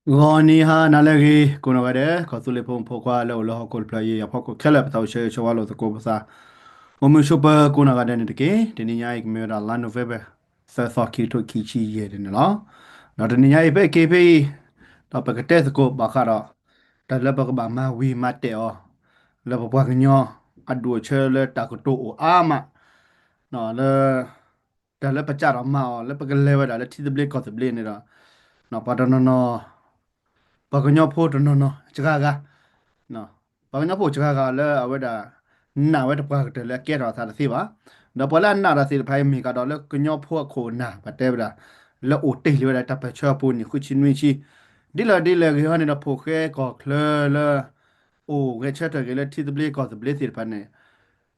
ဂီၤနံၤဟါနၤလၢအဂ့ၤ ကိးနီၢ်ဂၤဒဲး ကီၢ်သူလ့ၤဖိမုၣ်ဖိခွါလၢအိၣ်လၢဟီၣ်ခိၣ်တဖျၢၣ်အံၤ အဖီခိၣ်ခဲလၢာ် ပသးအိၣ်ဆၢဂ့ၤဆၢဝါလိာ်သကိးပသး အိၣ်မုာ်ဆိးပၢၤကိးနီၢ်ဂၤဒဲးန့ၣ်တက့ၢ်. တနံၤညါအံၤ ကမ့ၢ်ဝဲဒၣ်လါ November သၢသီ ခံကထိခံဆံယဲၢ်န့ၣ်လီၤ. ဒီးတနံၤညါအံၤ ဖဲအံၤက့ၤဖဲအံၤ ဒီးပကတဲသကိးဘၣ်ဃးဒီး တၢ်လၢပကဘၣ်မၤဝံၤမၤတဲာ်အီၤ လၢပပှၤကညီအဒူၣ်အဆၢလၢတၢ်ကတိၤအိၣ်အါမး လၢ တၢ်လၢပစးထီၣ်မၤအီၤ လၢပကလဲၤဝဲဒၣ်လၢထံသဘျ့ကီၢ်သဘျ့န့ၣ်ဒီး ပှၤတနီၤနီၤ ပှၤကညီဖိတနီၤနီၤ စှၤဂၤ ပှၤကညီဖိစှၤဂၤလၢအဝဲဒၣ် နာ်ဝဲတပှၤကတၢၢ်လၢအကဲထီၣ်အသးတသ့ဘၣ်. ဒီးပှၤလၢအနာ်တၢ်သ့ၣ်တဖၣ်အံၤ မ့ၢ်ကဒီးလၢကညီဖိအခိၣ်အနၢ် ပှၤတဲဝဲဒၣ် လၢအိၣ်တ့ၢ်လံဝဲဒၣ်တၢ်ပၢၢ်ဆၢအပူၤ နံၣ်ဃုဆံနွံဆံ ဒ်လဲၣ်ဒ်လဲၣ်ဂ့ၤဟီန့ၣ်ဒီး ဖိၣ်ဃဲကီၢ်ချၢလၢ အိၣ်ဂဲၤဆၢထၢၣ်က့ၤလၢထံသဘျ့ကီၢ်သဘျ့သ့ၣ်တဖၣ်န့ၣ်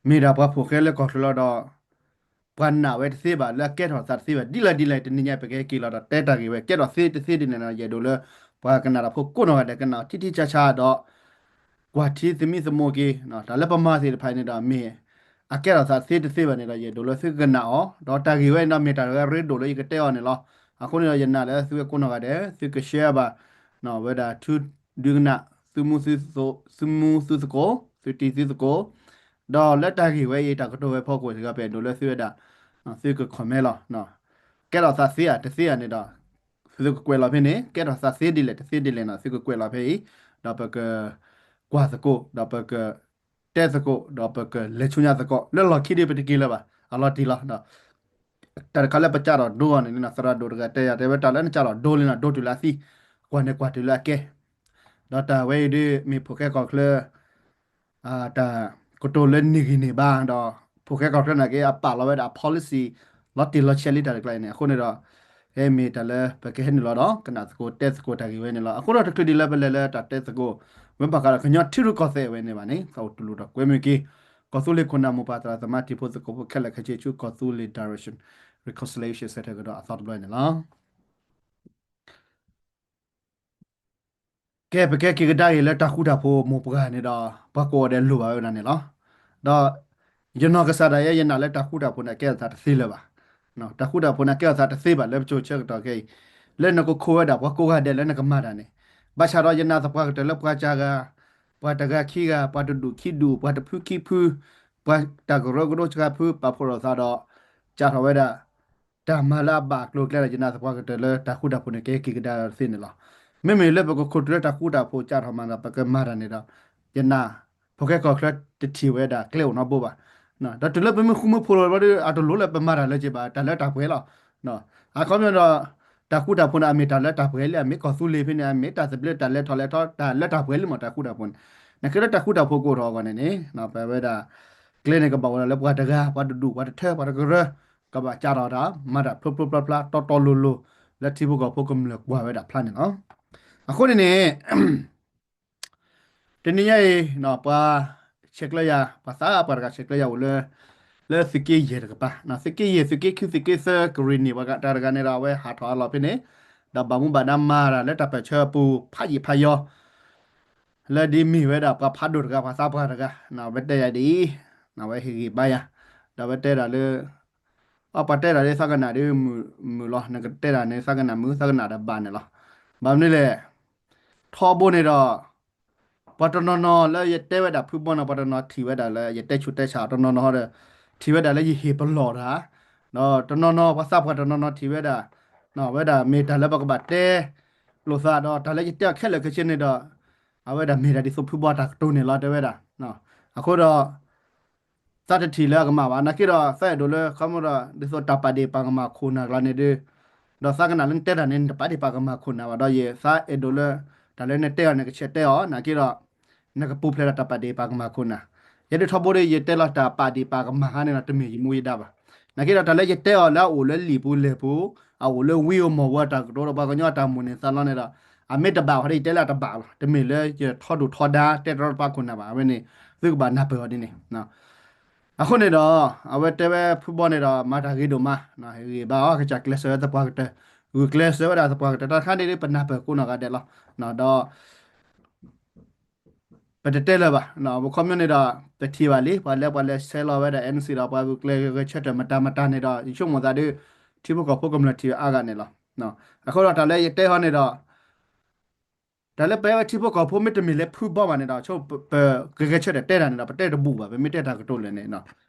မ့ၢ်ဒၣ်ပှၤဖိၣ်ဃဲလၢကီၢ်ချၢလီၤဒီး ပှၤနာ်ဝဲတသ့ဘၣ် လၢအကဲထီၣ်သးတသ့ဘၣ် ဒ်လဲၣ်ဒ်လဲၣ် တနံၤညါပကဟဲက့ၤလီၤဒီးတဲတၢ်ဂ့ၢ်ဝဲ ကဲထီၣ်သ့တသ့ဒ်န့ၣ်ဒီး ယအဲၣ်ဒိးလၢ ပှၤကနၣ်တၢ်ဖိကိးနီၢ်ဂၤဒဲး ကနၣ်အီၤထံထံဆးဆးဒီး ကွၢ်ထံသမံသမိးက့ၤ တၢ်လၢပမၤသ့ၣ်တဖၣ်န့ၣ်ဒီး မ့ၢ်အကဲထီၣ်သးသ့တသ့ဘၣ်န့ၣ်ဒီး ယအဲၣ်ဒိးလၢသုကနၣ်အီၤ ဒီးတၢ်ဂ့ၢ်ဝဲန့ၣ်ဒီး မ့ၢ်တၢ်တဂၤရ့ဒိၣ်လၢယကတဲအီၤန့ၣ်လီၤ. အဃိန့ၣ်ဒီး ယနာ်လၢသုဝဲကိးနီၢ်ဂၤဒဲး သုက share ဘၣ် ဝဲဒၣ် ထူဒုကနၣ် သုမူသုသကိး သုတံၤသုသကိး ဒီးလၢတၢ်ဂ့ၢ်ဝဲအံၤ တၢ်ကတိၤဝဲဖီခိၣ်စ့ၢ်ကီး ပအဲၣ်ဒိးလၢသုဝဲဒၣ် သုက comment လီၤ. ကဲထီၣ်သးသ့ဧါတသ့ဧါန့ၣ်ဒီး သုကကွဲးလီၤဖဲန့ၣ် ကဲထီၣ်သးသ့ဒ်လဲၣ်တသ့ဒ်လဲၣ်န့ၣ် သုကကွဲးလီၤဖဲအံၤ ဒီးပက ကွၢ်သကိး ဒီးပက တဲသကိး ဒီးပကလဲၤဆူညါသကိး လၢလီၢ်ခံဒ်ပတက့ၤလၢၤဘၣ် အလီၤတံၢ်လီၤ. တၢ်တခါလၢပစးထီၣ်ဒိအီၤန့ၣ် သရၣ်ဒိၣ်တဂၤတဲယၤ တဲဝဲတၢ်လၢနစးထီၣ်ဒိလံန့ၣ် ဒိတုၤလၢအသံ ကွၢ်န့ၣ်ကွၢ်တုၤလၢအကဲ ဒီးတၢ်ဝဲအံၤဒ်မ့ၢ်ဖိၣ်ဃဲကီၢ်ချၢ တၢ်ကတိၤလၢန့ၢ်ဂံၢ်န့ၢ်ဘါဒီး ဖိၣ်ဃဲကီၢ်ချၢနာ်က့ အပာ်လီၤဝဲဒၣ်အ policy လီၤတံၢ်လီၤဆဲးလံတၢ်တကျါအံၤန့ၣ် အဃိန့ၣ်ဒီး ဟဲမ့ၢ်တၢ်လၢပကဟဲနုာ်လီၤဒီး ကနၣ်သကိးတဲသကိးတၢ်ဂ့ၢ်ဝဲန့ၣ်လီၤ. အဃိဒီးတချုးဒ်လၢပလဲၤလၢတၢ်တဲသကိး ဝဲဘၣ်ဃးဒီးကညီထံရူၢ်ကီၢ်သဲးဝဲန့ၣ်ဘၣ်န့ၣ် သးအိၣ်တူၢ်လိာ်ဒီးကွဲမုာ်က့ၤ ကီၢ်သူလ့ၤခိၣ်နၢ်မိၢ်ပၢ်သရၣ်သမါတံၤဖိသကိးဖိခဲလၢာ်ခဲဆ့ဆူ ကီၢ်သူလ့ၤ Direction Reconciliation Centre ကဒီးအသီတဘျီန့ၣ်လီၤ. ကဲ ပကဲက့ၤကဒါက့ၤလၢတၢ်ဃူတၢ်ဖိးမိၢ်ပှၢ်န့ၣ်ဒီး ပှၤကိးဂၤဒဲးလိၣ်ဘၣ်ဝဲဒၣ်န့ၣ်လီၤ. ဒီးယနီၢ်ကစၢ်ဒၣ်ယဲ ယနာ်လၢတၢ်ဃူတၢ်ဖိးန့ၣ် အကဲထီၣ်သးတသ့လၢၤဘၣ်. တၢ်ဃူတၢ်ဖိးန့ၣ် အကဲထီၣ်သးတသ့ဘၣ်လၢပစိၤဆၢကတီၢ်ခဲအံၤ လၢနကခိးဝဲဒၣ်ပှၤကိးဂၤဒဲးလၢနကမၤတၢ်န့ၣ် ဘၣ်ဆၣ်ဒီးယနာ်သပှၢ်ကတၢၢ်လၢပှၤစှၤဂၤ ပှၤတဂၤခံဂၤ ပှၤတဒူၣ်ခံဒူၣ် ပှၤတဖုခံဖု ပှၤတၢ်ကရၢကရိစှၤဖု ပာ်ဖှိၣ်ထီၣ်သးဒီး စးထီၣ်ဝဲဒၣ် တၢ်မၤလၢအဘၣ်အကျိၤအကျဲဒီး ယနာ်သပှၢ်ကတၢၢ်လၢတၢ်ဃူတၢ်ဖိးန့ၣ် ကဟဲက့ၤကဒါသ့န့ၣ်လီၤ. မ့မ့ၢ်လၢပကခိးတုၤလၢတၢ်ဃူတၢ်ဖိးစးထီၣ်မၤဒီး ပကမၤတၢ်န့ၣ်ဒီး ယနာ် ဖိၣ်ဃဲကီၢ်ချၢတထံၣ်ဝဲဒၣ်ကျဲအိၣ်နီတဘိဘၣ်. ဒီးတုၤလၢပမ့ၢ်ဃူမ့ၢ်ဖိးလီၤဘျီဒီး အတလိၣ်လၢပမၤတၢ်လၢၤဘၣ် တၢ်လၢတၢ်ပှဲၤလီၤ. အခီပညီဒီး တၢ်ဃူတၢ်ဖိးန့ၣ် အမ့ၢ်တၢ်လၢတၢ်ပှဲၤလံ အမ့ၢ်ကီၢ်သူလ့ၤဖဲန့ၣ် အမ့ၢ်တၢ်သဘျ့တၢ်လဲၤထီၣ်လဲၤထီ တၢ်လၢတၢ်ပှဲၤလံမ့ၢ်တၢ်ဃူတၢ်ဖိးန့ၣ် နာ်က့လၢတၢ်ဃူတၢ်ဖိးကအိၣ်ထီၣ်အဂီၢ်န့ၣ်န့ၣ် ပဝဲဒၣ် ကျဲန့ၣ်ကဘၣ်အိၣ်ဒၣ်လၢပှၤတဂၤ ပှၤတဒူၣ် ပှၤတထၢ ပှၤတကရၢ ကဘၣ်စးထီၣ်တၢ် မၤတၢ်ဖျိဖျိဖျါဖျါ တီတီလိၤလိၤ လၢထံဖိကီၢ်ဖိကမျၢၢ်ကွၢ်ဝဲဒၣ်ဖျါန့ၣ်လီၤ. အဃိန့ၣ်န့ၣ် တနံၤညါအံၤ ပှၤဆဲးကျၢယၤ ပှၤသးပှၢ်တဂၤဆဲးကျၢယၤအိၣ်လၢ လၢသုးက့ယဲၢ်တကပၤ သုးက့ယဲၢ် သုးက့ခံ သုးက့သၢ ကရ့ၣ်နံၣ် ပှၤတဂၤန့ၣ်ဒီး အဝဲဟးထီၣ်အလီၢ်ဖဲန့ၣ် ဒီးဘၣ်မူဘၣ်ဒါမၤတၢ်လၢတၢ်ပၢၢ်ဆၢအပူၤ ဖးယံာ်ဖးယီၤ လၢဒ်မ့ၢ်ဝဲဒၣ်ပှၤဖးဒိၣ်တဂၤ ပှၤသးပှၢ်တဂၤ အဝဲတဲယၤဒ်အံၤ အဝဲဟ့ၣ်ဂံၢ်ဘါယၤ ဒီးအဝဲတဲဒၣ်လၢ အ ပှၤတဲဒၣ်ဒ်သးကနၣ်ဒ်မုာ်လီၤ နကတဲဒၣ်န့ၣ် သးကနၣ်မုာ် သးကနၣ်တဘၣ်န့ၣ်လီၤ. ဘၣ်မနုၤလဲၣ် ထီဘိန့ၣ်ဒီး ပှၤတနီၤနီၤလၢယတဲဝဲဒၣ်ဖုဘီန့ၣ် ပှၤတနီၤထံၣ်ဝဲဒၣ်လၢယတဲဆူးတဲဆါ တနီၤနီၤဒီး ထံၣ်ဝဲဒၣ်လၢယဟ့ၣ်ပလီၢ်တၢ် ဒီးတနီၤနီၤ ပှၤသးပှၢ်တနီၤနီၤထံၣ်ဝဲဒၣ် ဝဲဒၣ်မ့ၢ်တၢ်လၢပကဘၣ်တဲလိာ်သးဒီး တၢ်လၢယတဲအီၤခဲလၢာ်ခဲဆ့န့ၣ်ဒီး အဝဲဒၣ်မ့ၢ်ဒၣ်ဒ်သိးဖုဘီတၢ်ကတိၤန့ၣ်လီၤ တဲဝဲဒၣ်. အဃိဒီး သးတထံၣ်လၢအကမၣ်ဘၣ် နာ်က့ဒီး သးအဲၣ်ဒိးလၢ ခီမီဒီး ဒ်သိးတၢ်ပာ်ဒ့ၣ်ပာ်ကမၣ်ခိၣ်နၢ်ကျါန့ၣ်ဒီး ဒီးသးကနၣ်လၢနတဲတၢ်န့ၣ် နတပာ်ဒ့ၣ်ပာ်ကမၣ်ခိၣ်နၢ်ဘၣ်ဒီး ယသးအဲၣ်ဒိးလၢ တၢ်လၢနတဲအီၤန့ၣ် ကဆဲးတဲအီၤ နာ်က့ဒီး နကပူၤဖျဲးဒီးတၢ်ပာ်ဒ့ၣ်ပာ်ကမၣ်ခိၣ်နၢ် ယဒုးထီဘိဒီး ယတဲလီၤတၢ်ပာ်ဒ့ၣ်ပာ်ကမၣ်ခါန့ၣ်ဒီး တမ့ၢ်ယမူယဒါဘၣ်. နာ်က့ဒီး တၢ်လၢယတဲအီၤလၢအအိၣ်လၢလံာ်ပူၤလဲၢ်ပူၤ အအိၣ်လၢဝံဧိၤမီၢ်ဧိၤတၢ်ကတိၤဒီး ပှၤကညီတၢ်မိၣ်န့ၢ်သးလီန့ၣ်ဒီး အမ့ၢ်တဘၣ်ဘၣ်ဒီး ယတဲလၢအတဘၣ်လီၤ. တမ့ၢ်လၢယထီဒိၣ်ထီဒါ တဲတရီတပါခိၣ်နၢ်ဘၣ်. အဝဲန့ၣ် သုကဘၣ်နၢ်ပၢၢ်အီၤဒ်န့ၣ် အဃိန့ၣ်ဒီး အဝဲတဲဝဲဖုဘီန့ၣ်ဒီး မၤတၢ်ဂ့ၤဒိၣ်မး ဂ့ၤဘၣ်အီၤ ကစၢ်ကျဲးစၢးဝဲသပှၢ်ကတၢၢ် ဂုာ်ကျဲးစၢးဝဲဒၣ်သပှၢ်ကတၢၢ် တၢ်တခါန့ၣ်ဒ်ပနၢ်ပၢၢ်ကိးနီၢ်ဂၤဒဲးလီၤ. ဒီး ပတတဲလၢၤဘၣ် ပခီပညီန့ၣ်ဒီး ပထံၣ်ဘၣ်လံ ပှၤလၢပှၤလဲၤဆဲးလီၤဝဲဒၣ် NCA ဒီး ပှၤဂုာ်ကျဲးဂဲၤဆၢထၢၣ်မတၤမတၤန့ၣ်ဒီး ယဆိကမိၣ်သးဒီး ထံဖိကီၢ်ဖိကမျၢၢ်ထံၣ်အါဂၤန့ၣ်လီၤ. အဃိဒီးတၢ်လၢယတဲဟီန့ၣ်ဒီး တၢ်လၢပဝဲထံဖိကီၢ်ဖိမ့ၢ်တမ့ၢ်လၢဖုဘီဘၣ်န့ၣ်ဒီး ဆိပ ပကဂဲၤဆၢထၢၣ်တဲတၢ်န့ၣ်ဒီး ပတဲတဘူၣ်ဘၣ် ပမ့ၢ်တဲတၢ်ကတိၤလဲၣ်န့ၣ် ခီ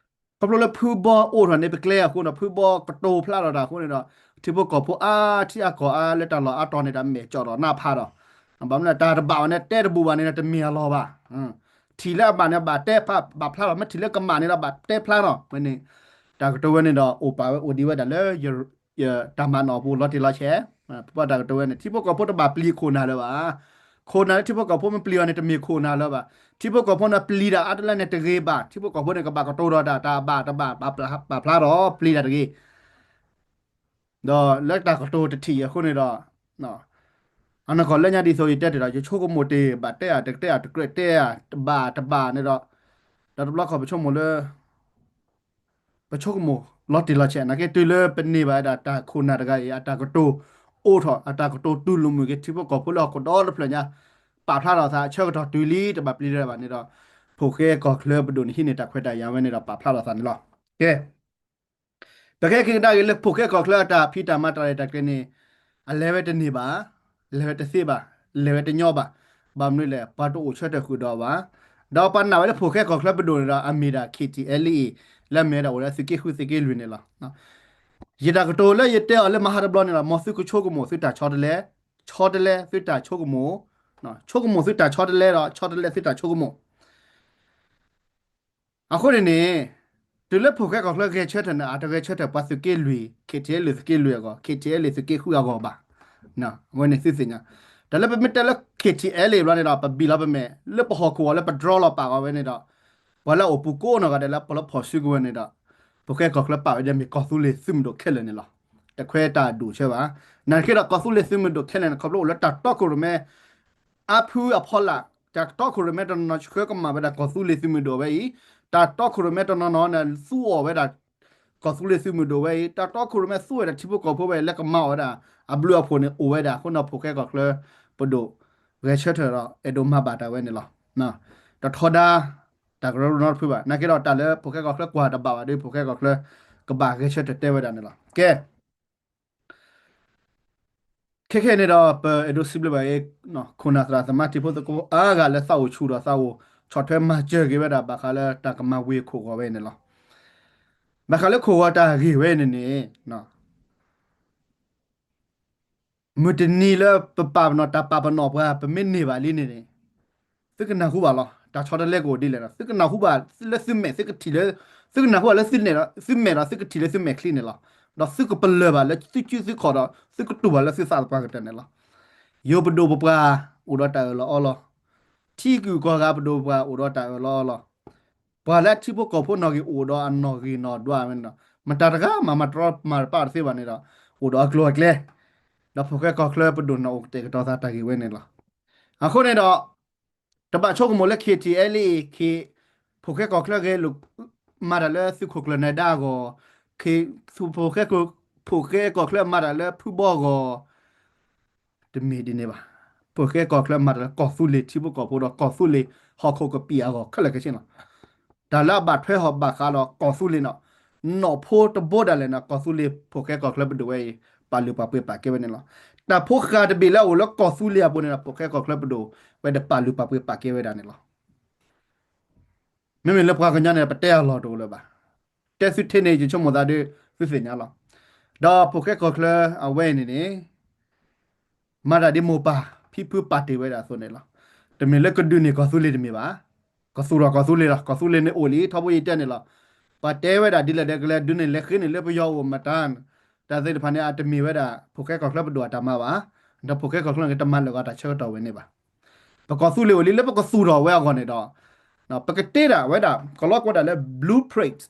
ဖျိလၢဖုဘီအိၣ်ထီၣ်န့ၣ် ပကျဲအဃိဒီး ဖုဘီကတိၤဖျါထီၣ်တၢ်အဃိန့ၣ်ဒီး ထံဖိကီၢ်ဖိအါထံအကီၢ်အါလၢတၢ်လီၢ်အါတီၤန့ၣ်ဒီး မဲာ်ကၠီၣ်ဒီးနးဖးဒီး ဘၣ်မနုၤလဲၣ် တၢ်တဘၣ်ဘၣ်န့ၣ် တဲတဘူၣ်ဘၣ်န့ၣ်ဒီး တမ့ၢ်အလီၢ်ဘၣ်. ထံၣ်လၢအဘၣ်န့ၣ် ဘၣ်တဲဖး ဘၣ်ဖျါထီၣ် မ့ၢ်ထံၣ်လၢကမၣ်န့ၣ်ဒီး ဘၣ်တဲဖျါထီၣ်ဝဲန့ၣ် တၢ်ကတိၤဝဲန့ၣ်ဒီး အိၣ်ပာ်ဝဲအိၣ်ဒံးဝဲဒၣ်လၢ တၢ်မၤနီၣ်အပူၤလီၤတံၢ်လီၤဆဲး, ပတၢ်ကတိၤဝဲန့ၣ် ထံဖိကီၢ်ဖိတဘၣ်ပျံၤခိၣ်နၢ်လၢၤဘၣ်. ခိၣ်နၢ်လၢထံဖိကီၢ်ဖိမ့ၢ်ပျံၤအီၤန့ၣ် တမ့ၢ်ခိၣ်နၢ်လၢၤဘၣ်. ထံဖိကီၢ်ဖိန့ၣ်ပျံၤတၢ်အါတလၢန့ၣ်တဂ့ၤဘၣ်. ထံဖိကီၢ်ဖိန့ၣ် ကဘၣ်ကတိၤဒီးတၢ် တၢ်ဘၣ်တဘၣ် ပာ်ဖျါထီၣ် ပျံၤတၢ်တဂ့ၤ ဒီးလၢတၢ်ကတိၤတထံၣ်အံၤအဃိန့ၣ်ဒီး အနီၢ်ကီၢ်လၢညါဒ်သိးယတဲတ့ၢ်ဒီး ယဆိကမိၣ်တ့ၢ် ဘၣ်တဲဧါ တကတဲဧါ တကြၢးတဲဧါ တဘၣ်တဘၣ်န့ၣ်ဒီး ဒီးတဘျီခီၣ်ပဆိကမိၣ်လၢ ပဆိကမိၣ်လီၤတံၢ်လီၤဆဲး နာ်က့တုၤလၢပန့ၢ်ဘၣ်ဝဲဒၣ်တၢ်ခိၣ်နၢ်တဂၤအံၤ အတၢ်ကတိၤအိၣ်ထီၣ် အတၢ်ကတိၤတူၢ်လိာ်မုာ်က့ၤ ထံဖိကီၢ်ဖိလၢဟီၣ်ခိၣ်ဒီတဖျၢၣ်ညါ ပာ်ဖျါထီၣ်သး ဆၢကတီၢ်တုၤလံ တဘၣ်ပျံၤတၢ်ဘၣ်န့ၣ်ဒီး ဖိၣ်ဃဲကီၢ်ချၢပဒိၣ်န့ၣ် ဟံးန့ၢ်တၢ်ခွဲးတၢ်ယာ်ဝဲန့ၣ်ဒီး ပာ်ဖျါထီၣ်သးန့ၣ်လီၤ. ကဲ ပကဲက့ၤကဒါက့ၤလၢဖိၣ်ဃဲကီၢ်ချၢအတၢ်ဖံးတၢ်မၤတၢ်ရဲၣ်တၢ်ကျဲၤန့ၣ် အလဲၤဝဲတန့ၢ်ဘၣ်, လဲၤဝဲတသ့ဘၣ်, လဲၤဝဲတညီဘၣ်. ဘၣ်မနုၤလဲၣ် ပှၤတအိၣ်ဆၢထၢၣ်ဃုာ်ဒီးအီၤဘၣ်. ဒီးပှၤနာ်ဝဲလၢဖိၣ်ဃဲကီၢ်ချၢပဒိၣ်န့ၣ်ဒီး အမ့ၢ်ဒၣ် KTLA လၢအမ့ၢ်ဝဲဒၣ်အိၣ်လၢသုးက့ဃုသုးက့လွံၢ်န့ၣ်လီၤ. ယတၢ်ကတိၤလၢယတဲအီၤလၢမဟါတဘျီန့ၣ်လီၤ. မ်သုကဆိကမိၣ်သုတၢ်ဆီတလဲ, ဆီတလဲ သုတၢ်ဆိကမိၣ်, ဆိကမိၣ်သုတၢ်ဆီတလဲဒီး ဆီတလဲသုတၢ်ဆိကမိၣ် အဃိန့ၣ်န့ၣ် တုၤလၢဖိၣ်ဃဲကီၢ်ချၢဂဲၤဆၢထၢၣ်န့ၣ် အတဂဲၤဆၢထၢၣ်ပှၤသုးက့လွံၢ် KTLA သုးက့လွံၢ်အဂီၢ် KTLA သုးက့ဃုအဂီၢ်ဘၣ်. အဝဲန့ၣ်သုသ့ၣ်ညါ, တၢ်လၢပမ့ၢ်တဲလၢ KTLA ဘျီန့ၣ်ဒီး ပဘံၣ်လီၤပမဲာ် လၢပဟီၣ်ခိၣ်အီၤလၢပ draw လီၤပာ်အီၤဝဲန့ၣ်ဒီး ပှၤလၢအအိၣ်ပူၤကိးနီၢ်ဂၤဒဲးလၢပလီဖီၣ်စုကဝဲၤန့ၣ်ဒီး ဖိၣ်ဃဲကီၢ်ချၢပာ်ဝဲဒၣ်မ့ၢ်ကီၢ်သူလ့ၤသုးမုၢ်ဒိၣ်ခဲလၢာ်န့ၣ်လီၤ. တခွဲးတၢ်အဒူၣ်အဆၢဘၣ်. နာ်က့ဒီးကီၢ်သူလ့ၤသုးမုၢ်ဒိၣ်ခဲလၢာ်န့ၣ် ခီဖျိအိၣ်လၢတၢ်တီခိၣ်ရိၣ်မဲ အါဖုအဖီလာ်, တၢ်တီခိၣ်ရိၣ်မဲတနီၤနီၤဆှၢကမၣ်ဝဲဒၣ်ကီၢ်သူလ့ၤသုးမုၢ်ဒိၣ်ဝဲအံၤ, တၢ်တီခိၣ်ရိၣ်မဲတနီၤနီၤန့ၣ် သူအီၤဝဲဒၣ် ကီၢ်သူလ့ၤသုးမုၢ်ဒိၣ်ဝဲအံၤ, တၢ်တီခိၣ်ရိၣ်မဲသူဝဲဒၣ်ထံဖိကီၢ်ဖိဝဲလၢကမၤအီၤဝဲဒၣ် အဘျုးအဖှိၣ်န့ၣ်အိၣ်ဝဲဒၣ်အဃိန့ၣ် ဖိၣ်ဃဲကီၢ်ချၢပဒိၣ် ဂဲၤဆၢထၢၣ်ဒီးအဲၣ်ဒိးမၤဘၣ်တၢ်ဝဲန့ၣ်လီၤ. တထီဒါ တၢ်ကရၢကရိနီတဖုဘၣ်. နာ်က့ဒီးတၢ်လၢဖိၣ်ဃဲကီၢ်ချၢကွၢ်တဘၣ်ဘၣ်ဒီး ဖိၣ်ဃဲကီၢ်ချၢ ကဘၣ်ဂဲၤဆၢထၢၣ်တဲဝဲဒၣ်န့ၣ်လီၤ. ကဲ ခဲခဲန့ၣ်ဒီး ပအဲၣ်ဒိးစံးဘျုးဘၣ်အံၤ ခိၣ်နၢ်သရၣ်သမါထံဖိသကိးအါဂၤလၢသးအိၣ်ဆူၣ်ဒီးသးအိၣ်ဆီၣ်ထွဲမၤစၢၤက့ၤဝဲဒၣ် ဘၣ်ဃးလၢတၢ်ကမၤဝ့ၤခိၣ်ဂီၤဝဲန့ၣ်လီၤ. ဘၣ်ဃးလၢခိၣ်ဂီၤတၢ်ဂ့ၢ်ဝဲန့ၣ်န့ၣ် မုၢ်တနံၤလၢပပာ်ပနီၣ်တၢ်ပာ်ပနီၣ်ပှၤ ပမ့ၢ်န့ၢ်ဘၣ်လံန့ၣ်န့ၣ် သုကနၢ်ဟူဘၣ်လီၤ. တၢ်ဆီတလဲကအိၣ်ဒ်လဲၣ်ဒီး သုကနၢ်ဟူဘၣ်လၢသုမဲာ်သုကထံၣ်လၢ သုကနၢ်ဟူဘၣ်လၢသုမဲာ်ဒီးသုကထံၣ်လၢသုမဲာ်ချံန့ၣ်လီၤ. ဒီးသုကပလၢၢ်ဘၣ်လၢသုစုသုခီၣ်ဒီး သုကတူၢ်ဘၣ်လၢသုသးသပှၢ်ကတၢၢ်န့ၣ်လီၤ. ယိၤပဒိၣ်ပပှၢ် အိၣ်ဒီးတၢ်အၢၣ်လီၤအီလီၤ. ထံဂုၤကီၢ်ဂၤပဒိၣ်ပပှၢ် အိၣ်ဒီးတၢ်အၢၣ်လီၤအီလီၤ. ပှၤလၢထံဖိကီၢ်ဖိနီၣ်ဂံၢ်အိၣ်ဒီးအနီၣ်ဂံၢ်နီၣ်ဒွးဝဲန့ၣ်ဒီး မတၤတဂၤမၤမၤတြီမၤတပာ်တသ့ ဘၣ်န့ၣ်ဒီး အိၣ်ဒီးအကျိၤအကျဲ ဒီးဖိၣ်ဃဲကီၢ်ချၢပဒိၣ်န့ၣ်အိၣ်ကတဲာ်ကတီၤသးတၢ်ဂ့ၢ်ဝဲန့ၣ်လီၤ. အဃိန့ၣ်ဒီး တဘၣ်ဆိကမိၣ်လၢ KTLA ဖိၣ်ဃဲကီၢ်ချၢဂဲၤလိာ် မၤတၢ်လၢသုးခိၣ်ကျၢၢ်နၢၤဒါအဂီၢ်, ဖိၣ်ဃဲကီၢ်ချၢမၤတၢ်လၢဖုဘီအဂီၢ် တမ့ၢ်ဒ်န့ၣ်ဘၣ်. ဖိၣ်ဃဲကီၢ်ချၢမၤတၢ်လၢကီၢ်သူလ့ၤထံဖိကီၢ်ဖိဒီးကီၢ်သူလ့ၤဟီၣ်ခိၣ်ကပံာ်အဂီၢ်ခဲလၢာ်ခဲဆ့လီၤ. တၢ်လၢအဘၣ်ထွဲဟီၣ်ဘၣ်ဃးဒီးကီၢ်သူလ့ၤန့ၣ် နီၣ်ဖိတဘိဒၣ်လဲာ်န့ၣ် ကီၢ်သူလ့ၤဖိၣ်ဃဲကီၢ်ချၢပဒိၣ်ဝဲအံၤ ပာ်လုၢ်ပာ်ပှ့ၤပာ်ကဲဝဲန့ၣ်လီၤ. တၢ်ဖိဃာ်တဘ့ၣ်လၢအအိၣ်လၢကီၢ်သူလ့ၤအပူၤန့ၣ်ဒီး ဖိၣ်ဃဲကီၢ်ချၢပဒိၣ်ဝဲဒီးပာ်လုၢ်ပာ်ပှ့ၤပာ်ကဲဝဲဒၣ်န့ၣ်လီၤ. မ့မ့ၢ်လၢပှၤကညီန့ၣ် ပတဲအလီၢ်တအိၣ်လၢၤဘၣ်. တဲသုထဲန့ၣ် ယဆိကမိၣ်သးဒီး သုသ့ၣ်ညါလီၤ. ဒီးဖိၣ်ဃဲကီၢ်ချၢအဝဲအံၤန့ၣ်န့ၣ် မၤတၢ်ဒ်မိၢ်ပၢ် ဖံဖုပာ်တ့ၢ်ဝဲဒၣ်အသိးန့ၣ်လီၤ. တမ့ၢ်လၢကဒုးန့ၢ်ကီၢ်သူလ့ၤတမ့ၢ်ဘၣ်. ကသူၣ်ထီၣ်ကီၢ်သူလ့ၤလီၤ. ကီၢ်သူလ့ၤန့ၣ်အိၣ်လံ ထီဘိယတဲန့ၣ်လီၤ. ပှၤတဲဝဲဒၣ်ဒ်လဲၣ်ဒ်လဲၣ် ကလဲၤဒုးန့ၢ်လဲၤဃ့န့ၢ်လၢပယီၤအိၣ်မတၤ တၢ်သ့ၣ်တဖၣ်န့ၣ် အတမ့ၢ်ဝဲဒၣ် ဖိၣ်ဃဲကီၢ်ချၢပဒိၣ်အတၢ်မၤဘၣ်. ဒီးဖိၣ်ဃဲကီၢ်ချၢန့ၣ် တမၤလၢာ်ဂီၤတၢ်ဆၢကတီၢ်ဝဲန့ၣ်ဘၣ်. ပကီၢ်သူလ့ၤအိၣ်လံလၢပကသူၣ်ထီၣ်ဝဲအဂီၢ်န့ၣ်ဒီး ပကတ့တၢ်ဝဲဒၣ် ကလီကွဲးဒၣ်လၢ blueprint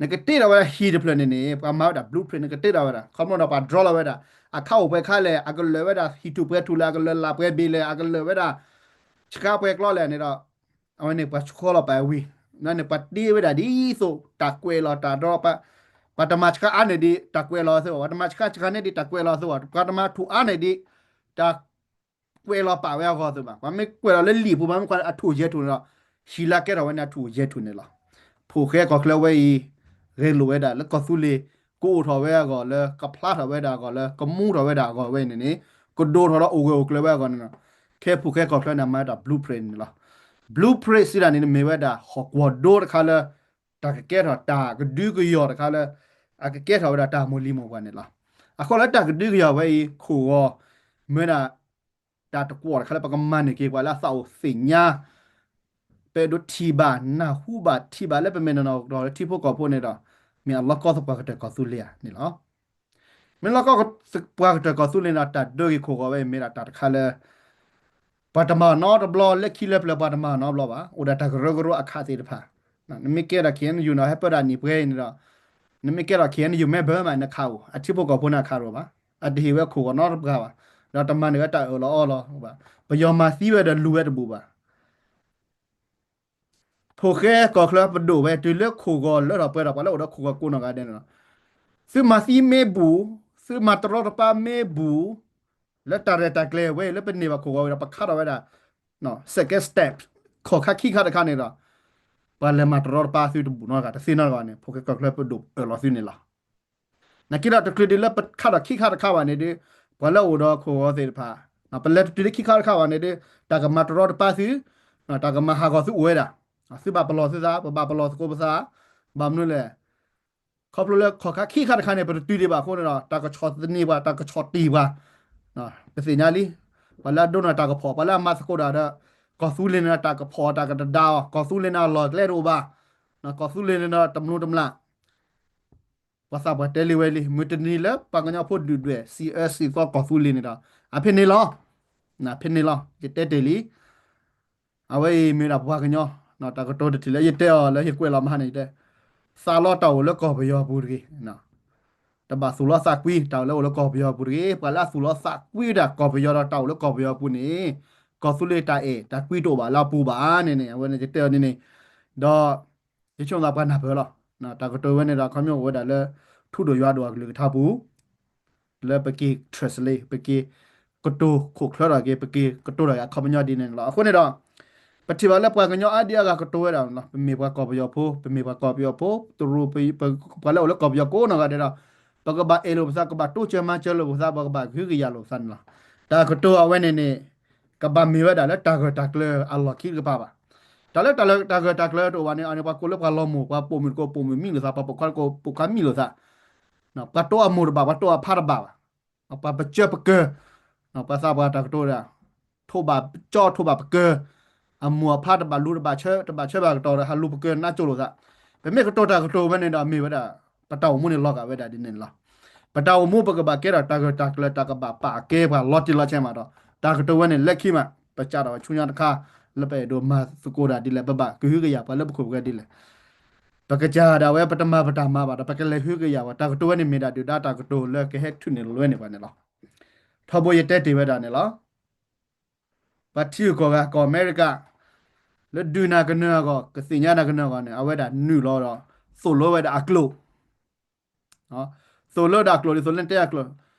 နကတ့ထီၣ်ဝဲဒၣ်ဟံၣ်တဖျၢၣ်န့ၣ်န့ၣ် ပှၤမၤဝဲဒၣ် blueprint နကတ့ထီၣ်ဝဲဒၣ် ခီဖျိဒီးပှၤ draw လီၤဝဲဒၣ် အခါအိၣ်ပှဲၤခါလဲၣ် အကလၢာ်ဝဲဒၣ်ဟံၣ်ထူၣ်ပှဲၤထူၣ်လဲၣ် အကလၢာ်လၢ်ပှဲၤဘ့ၣ်လဲၣ် အကလၢာ်ဝဲဒၣ် ဆှါပှဲၤကျီလဲၣ်န့ၣ်ဒီး အဝဲန့ၣ်ပှၤဆှီလီၤပာ်ဝံၤ န့ၣ်ပှၤတ့ဝဲဒၣ်ဒ်သိးတၢ်ကွဲးလီၤတၢ် draw ပှၤတမၤဆှါအါန့ၢ်ဒံး တၢ်ကွဲးလီၤအသိး ပှၤတမၤဆှါဆှါန့ၢ်ဒံး တၢ်ကွဲးလီၤအသိး ပှၤတမၤထူၣ်အါန့ၢ်ဒံး တၢ် ကွဲးလီၤပာ်ဝဲအဂီၢ်အသိးဘၣ်. ပှၤမ့ၢ်ကွဲးလီၤလၢလံာ်ပူၤ ပှၤမ့ၢ်ကွၢ်လၢအထူၣ်ယဲၢ်ထူၣ်န့ၣ်ဒီး ဟံၣ်လၢကဲထီၣ်ဝဲန့ၣ်အထူၣ်ယဲၢ်ထူၣ်န့ၣ်လီၤ. ဖိၣ်ဃဲကီၢ်ချၢဝဲအံၤ ဂဲၤလိာ်ဝဲဒၣ်လၢကီၢ်သူလ့ၤ ကအိၣ်ထီၣ်ဝဲအဂီၢ်လၢ ကဖျါထီၣ်ဝဲဒၣ်အဂီၢ်လၢ ကမူထီၣ်ဝဲဒၣ်အဂီၢ်ဝဲအံၤန့ၣ်န့ၣ် ကဒိၣ်ထီၣ်ဒီးအိၣ်ဂၢၢ်အိၣ်ကျၢၤဝဲအဂီၢ်န့ၣ်လီၤ. ခဲအံၤဖိၣ်ဃဲကီၢ်ချၢန့ၣ် မၤဝဲဒၣ် blueprint န့ၣ်လီၤ. blueprint စံးဒၣ်န့ၣ် မ့ၢ်ဝဲဒၣ်ဟီၣ်ကဝီၤဒိတခါလၢ တၢ်ကကဲထီၣ်တၢ်ကဒုကယီၤတခါလၢ အကကဲထီၣ်ဝဲဒၣ်တၢ်မိၢ်လံၤမိၢ်ပှၢ်န့ၣ်လီၤ. အဃိလၢတၢ်ကဒုကယီၤဝဲအံၤ ခိၣ်ဂီၤ မ့ၢ်ဝဲဒၣ် တၢ်တကွီၣ်တခါလၢပကမၤန့ၢ်က့ၤပှၤလၢအသးအိၣ်သ့ၣ်ညါ ပအဲၣ်ဒိးထံၣ်ဘၣ် နၢ်ဟူဘၣ်ထံၣ်ဘၣ်လၢပမဲာ်နီၢ်နီၢ်ကဒီးလၢထံဖိကီၢ်ဖိန့ၣ်ဒီး မ့ၢ်အလီၢ်ကီၢ်သပှၢ်ကတၢၢ်ကီၢ်သူလ့ၤဧါန့ၣ်လီၤ. မ့ၢ်လီၢ်ကီၢ်သပှၢ်ကတၢၢ်ကီၢ်သူလ့ၤန့ၣ်ဒီး တၢ်ဒၢက့ၤခိၣ်ဂီၤဝဲအံၤ မ့ၢ်ဒၣ်တၢ်တခါလၢ ပှၤတမၤနီတဘျီ လၢခံလၢပျၢၤပှၤတမၤနီတဘျီဘၣ်, အိၣ်ဒၣ်တၢ်ကရၢကရိအခးသ့ၣ်တဖၣ်. နမ့ၢ်ကဲထီၣ် K N U န့ၣ် ဟဲပၢဒၣ်နံၣ်ပှဲၤအံၤန့ၣ်ဒီး နမ့ၢ်ကဲထီၣ် K N U member မး နခးအိၣ်, အထံဖိကီၢ်ဖိန့ၣ်အခးတအိၣ်ဘၣ်, အတဟ့ၣ်ဝဲခိၣ်ဂီၤနီတပှၢ်ဘၣ်, ဒီးတမၤန့ၢ်ဝဲတၢ်အၢၣ်လီၤအီလီၤဘၣ်, ပယီၤမၤသံဝဲဒီးလူၤဝဲတဘူၣ်ဘၣ်. ဖိၣ်ဃဲကီၢ်ချၢပဒိၣ်ဝဲ တုၤလၢခိၣ်ဂီၤလၢထီၣ်ပှဲၤထီၣ် ပှၤလၢအိၣ်ဒီးခိၣ်ဂီၤကိးနီၢ်ဂၤဒဲးန့ၣ်လီၤ. သုမၤသံမ့ၢ်ဘူၣ်, သုမၤတရီတပါမ့ၢ်ဘူၣ်, လၢတၢ်ရဲၣ်တၢ်ကျဲၤဝဲအံၤ လၢပန့ၢ်ဘၣ်ခိၣ်ဂီၤဝံၤဒီး ပခါထီၣ်ဝဲဒၣ် second step ခိၣ်ခါခံခါတခါန့ၣ်ဒီး ပှၤလဲၤမၤတရီတပါသုတဘူၣ်နီတဂၤ တသ့နီတဂၤန့ၣ် ဖိၣ်ဃဲကီၢ်ချၢပဒိၣ်အၢၣ်လီၤသုန့ၣ်လီၤ. နာ်က့ဒီးတချုးဒံးလၢပခါထီၣ်ခံခါတခါဘၣ်န့ၣ်ဒီး ပှၤလၢအိၣ်ဒီးခိၣ်ဂီၤသ့ၣ်တဖၣ် ပလဲၤတတုၤလၢခံခါတခါဘၣ်န့ၣ်ဒီး တၢ်ကမၤတရီတပါသု, တၢ်ကမၤဟးဂီၤသုအိၣ်ဝဲဒၣ်, သုဘၣ်ပလီၢ်သုသး, ပဘၣ်ပလီၢ်သကိးပသး, ဘၣ်မနုၤလဲၣ် ခီဖျိလၢခိၣ်ခါခံခါတခါန့ၣ် ပတတုၤဒံးဘၣ်အဃိန့ၣ်ဒီး တၢ်ကဆီၣ်သနံးပှၤ, တၢ်ကဆီၣ်တံၢ်ပှၤ, ပသ့ၣ်ညါလံ. ပှၤလၢအဒိနီၢ်တၢ်ကဖီၣ်, ပှၤလၢအမၤသကိးတၢ်ဒီး ကီၢ်သူလ့ၤန့ၣ်ဒီး တၢ်ကဖီၣ်တၢ်ကတဒါအီၤ, ကီၢ်သူလ့ၤန့ၣ်အလီၢ်အကျဲတအိၣ်ဘၣ်, ကီၢ်သူလ့ၤန့ၣ်ဒီးတမျိၤတမျာ် ပှၤသးပှၢ်တဲလံဝဲလံ, မုၢ်တနံၤလၢပှၤကညီဖိဒုၣ်ဒွဲၣ် စံးအၢစံးသီကီၢ်သူလ့ၤန့ၣ်ဒီး အဖဲန့ၣ်လီၤ. ဖဲန့ၣ်လီၤ. ယတဲတ့ၢ်လံ. အဝဲအံၤမ့ၢ်ဒၣ်ပှၤကညီ တၢ်ကတိၤတထံၣ်လၢယတဲအီၤလၢယကွဲးလီၤမဟါန့ၣ်ယတဲ, သးလီတၢ်အိၣ်လၢကီၢ်ပယီၤပူၤတဂ့ၤ. တဘၣ်သူၣ်လီသးကွံ တၢ်အိၣ်လၢအိၣ်လၢကီၢ်ပယီၤပူၤတဂ့ၤ. ပှၤလၢအသူၣ်လီသးကွံဝဲဒၣ်ကီၢ်ပယီၤဒီးတၢ်အိၣ်လၢကီၢ်ပယီၤပူၤန့ၣ် ကီၢ်သူလ့ၤတၢ်အဲၣ်တၢ်ကွံတအိၣ်ဘၣ်လၢအပူၤဘၣ်န့ၣ်န့ၣ် အဝဲန့ၣ်ယတဲအီၤန့ၣ်န့ၣ်, ဒီး ယဆိကမိၣ်ပှၤနၢ်ပၢၢ်လီၤ. တၢ်ကတိၤဝဲန့ၣ်ဒီး ခီပညီအိၣ်ဝဲဒၣ်လၢ ထူဒိၣ်ယွၤဒိၣ်အကလုၢ်ကထါပူၤ လၢပက့ၤ translate ပက့ၤကတိၤခိၣ်ချၢထီၣ်က့ၤ ပက့ၤကတိၤထီၣ်က့ၤအခီပညီဒ်န့ၣ်န့ၣ်လီၤ. အဃိန့ၣ်ဒီး ပထံၣ်ဘၣ်လၢပှၤကညီအါဒံအါဂၤကတိၤဝဲဒၣ်လီၤ. ပမ့ၢ်ပှၤကီၢ်ပယီၤဖိ, ပမ့ၢ်ပှၤကီၢ်ပယီၤဖိ, တရူး ပှၤလၢအိၣ်လၢကီၢ်ပယီၤကိးနီၢ်ဂၤဒဲးဒီး ပကဘၣ်အဲၣ်လိာ်ပသး, ကဘၣ်တိစၢၤမၤစၢၤလိာ်ပသး, ပကဘၣ်ကဟုကယာ်လိာ်ပသးန့ၣ်လီၤ. တၢ်ကတိၤအဝဲန့ၣ်န့ၣ် ကဘၣ်မ့ၢ်ဝဲဒၣ်လၢတၢ်ဂၢၢ်တၢ်ကျၢၤအလီၢ်ခံတကပၤဘၣ်. တၢ်လၢတၢ်လၢတၢ်ဂၢၢ်တၢ်ကျၢၤတအိၣ်ဘၣ်န့ၣ် အန့ၣ်ပှၤကိးလၢပှၤလီၤမိၢ်, ပှၤပိာ်မုၣ်တကိးပိာ်မုၣ်မံလိာ်သး, ပှၤပိာ်ခွါတကိးပိာ်ခွါမံလိာ်သး, ပှၤတိအမိၢ်တဘၣ်, ပှၤတိအဖါတဘၣ်ဘၣ်, ပှၤပကၢၤပကၢၤ, ပှၤသးပှၢ်တၢ်ကတိၤဒီး ထိးဘၣ်ကၠီထိးဘၣ်ပကၢၤ, အမိၢ်အဖါတဘၣ်လူၤတဘၣ်ဆၢ, တဘၣ်ဆၢဘၣ်ကတီၢ်ဒီး ဟးလူၤပကၢၤနါကၠိလိာ်သး, ပမ့ၢ်ကတိၤတၢ်ကတိၤဝဲန့ၣ်ဒီး မ့ၢ်ဝဲဒၣ် ပတၢ်အိၣ်မူန့ၣ်လီၤဂာ်ဝဲဒၣ်ဒ်န့ၣ်လီၤ. ပတၢ်အိၣ်မူပကဘၣ်ကဲထီၣ်တၢ်ဂၢၢ်တၢ်ကျၢၤ တၢ်ကဘၣ်ပာ်ကဲပှၤလီၤတံၢ်လီၤဆဲးမးဒီး တၢ်ကတိၤဝဲန့ၣ် လၢခံမး ပစးထီၣ်ဝဲဆူညါတခါ လၢပအဲၣ်ဒိးမၤသကိးတၢ်ဒ်လဲၣ်, ပဘၣ်ကဟုကယာ်ပှၤလၢပခိၣ်ပဃၢၤဒ်လဲၣ်, ပကစၢ်ဒၣ်ဝဲ ပတမၤပတၢ်မၤဘၣ်ဒီး ပကလဲၤဟုကယာ်ပှၤ, တၢ်ကတိၤဝဲန့ၣ် မ့ၢ်ဒၣ်ဒုၣ်ဒါတၢ်ကတိၤလၢကဟဲထုးန့ၢ်လိာ်ဝဲန့ၢ်ပှၤန့ၣ်လီၤ. ထီဘိယတဲတ့ၢ်ဝဲဒၣ်န့ၣ်လီၤ. ပှၤထံဂုၤကီၢ်ဂၤ ကီၢ်အမဲရကၤ လၢဒုးနၤကနၢၤအဂီၢ် ကသ့ၣ်ညါနၤကနၢၤအဂီၢ်န့ၣ် အဝဲဒၣ်နုာ်လီၤဒီး သိၣ်လိဝဲဒၣ်အကျိာ်, သိၣ်လိဝဲဒၣ်အကျိာ်ဒ်သိးလၢနတဲအကျိာ်,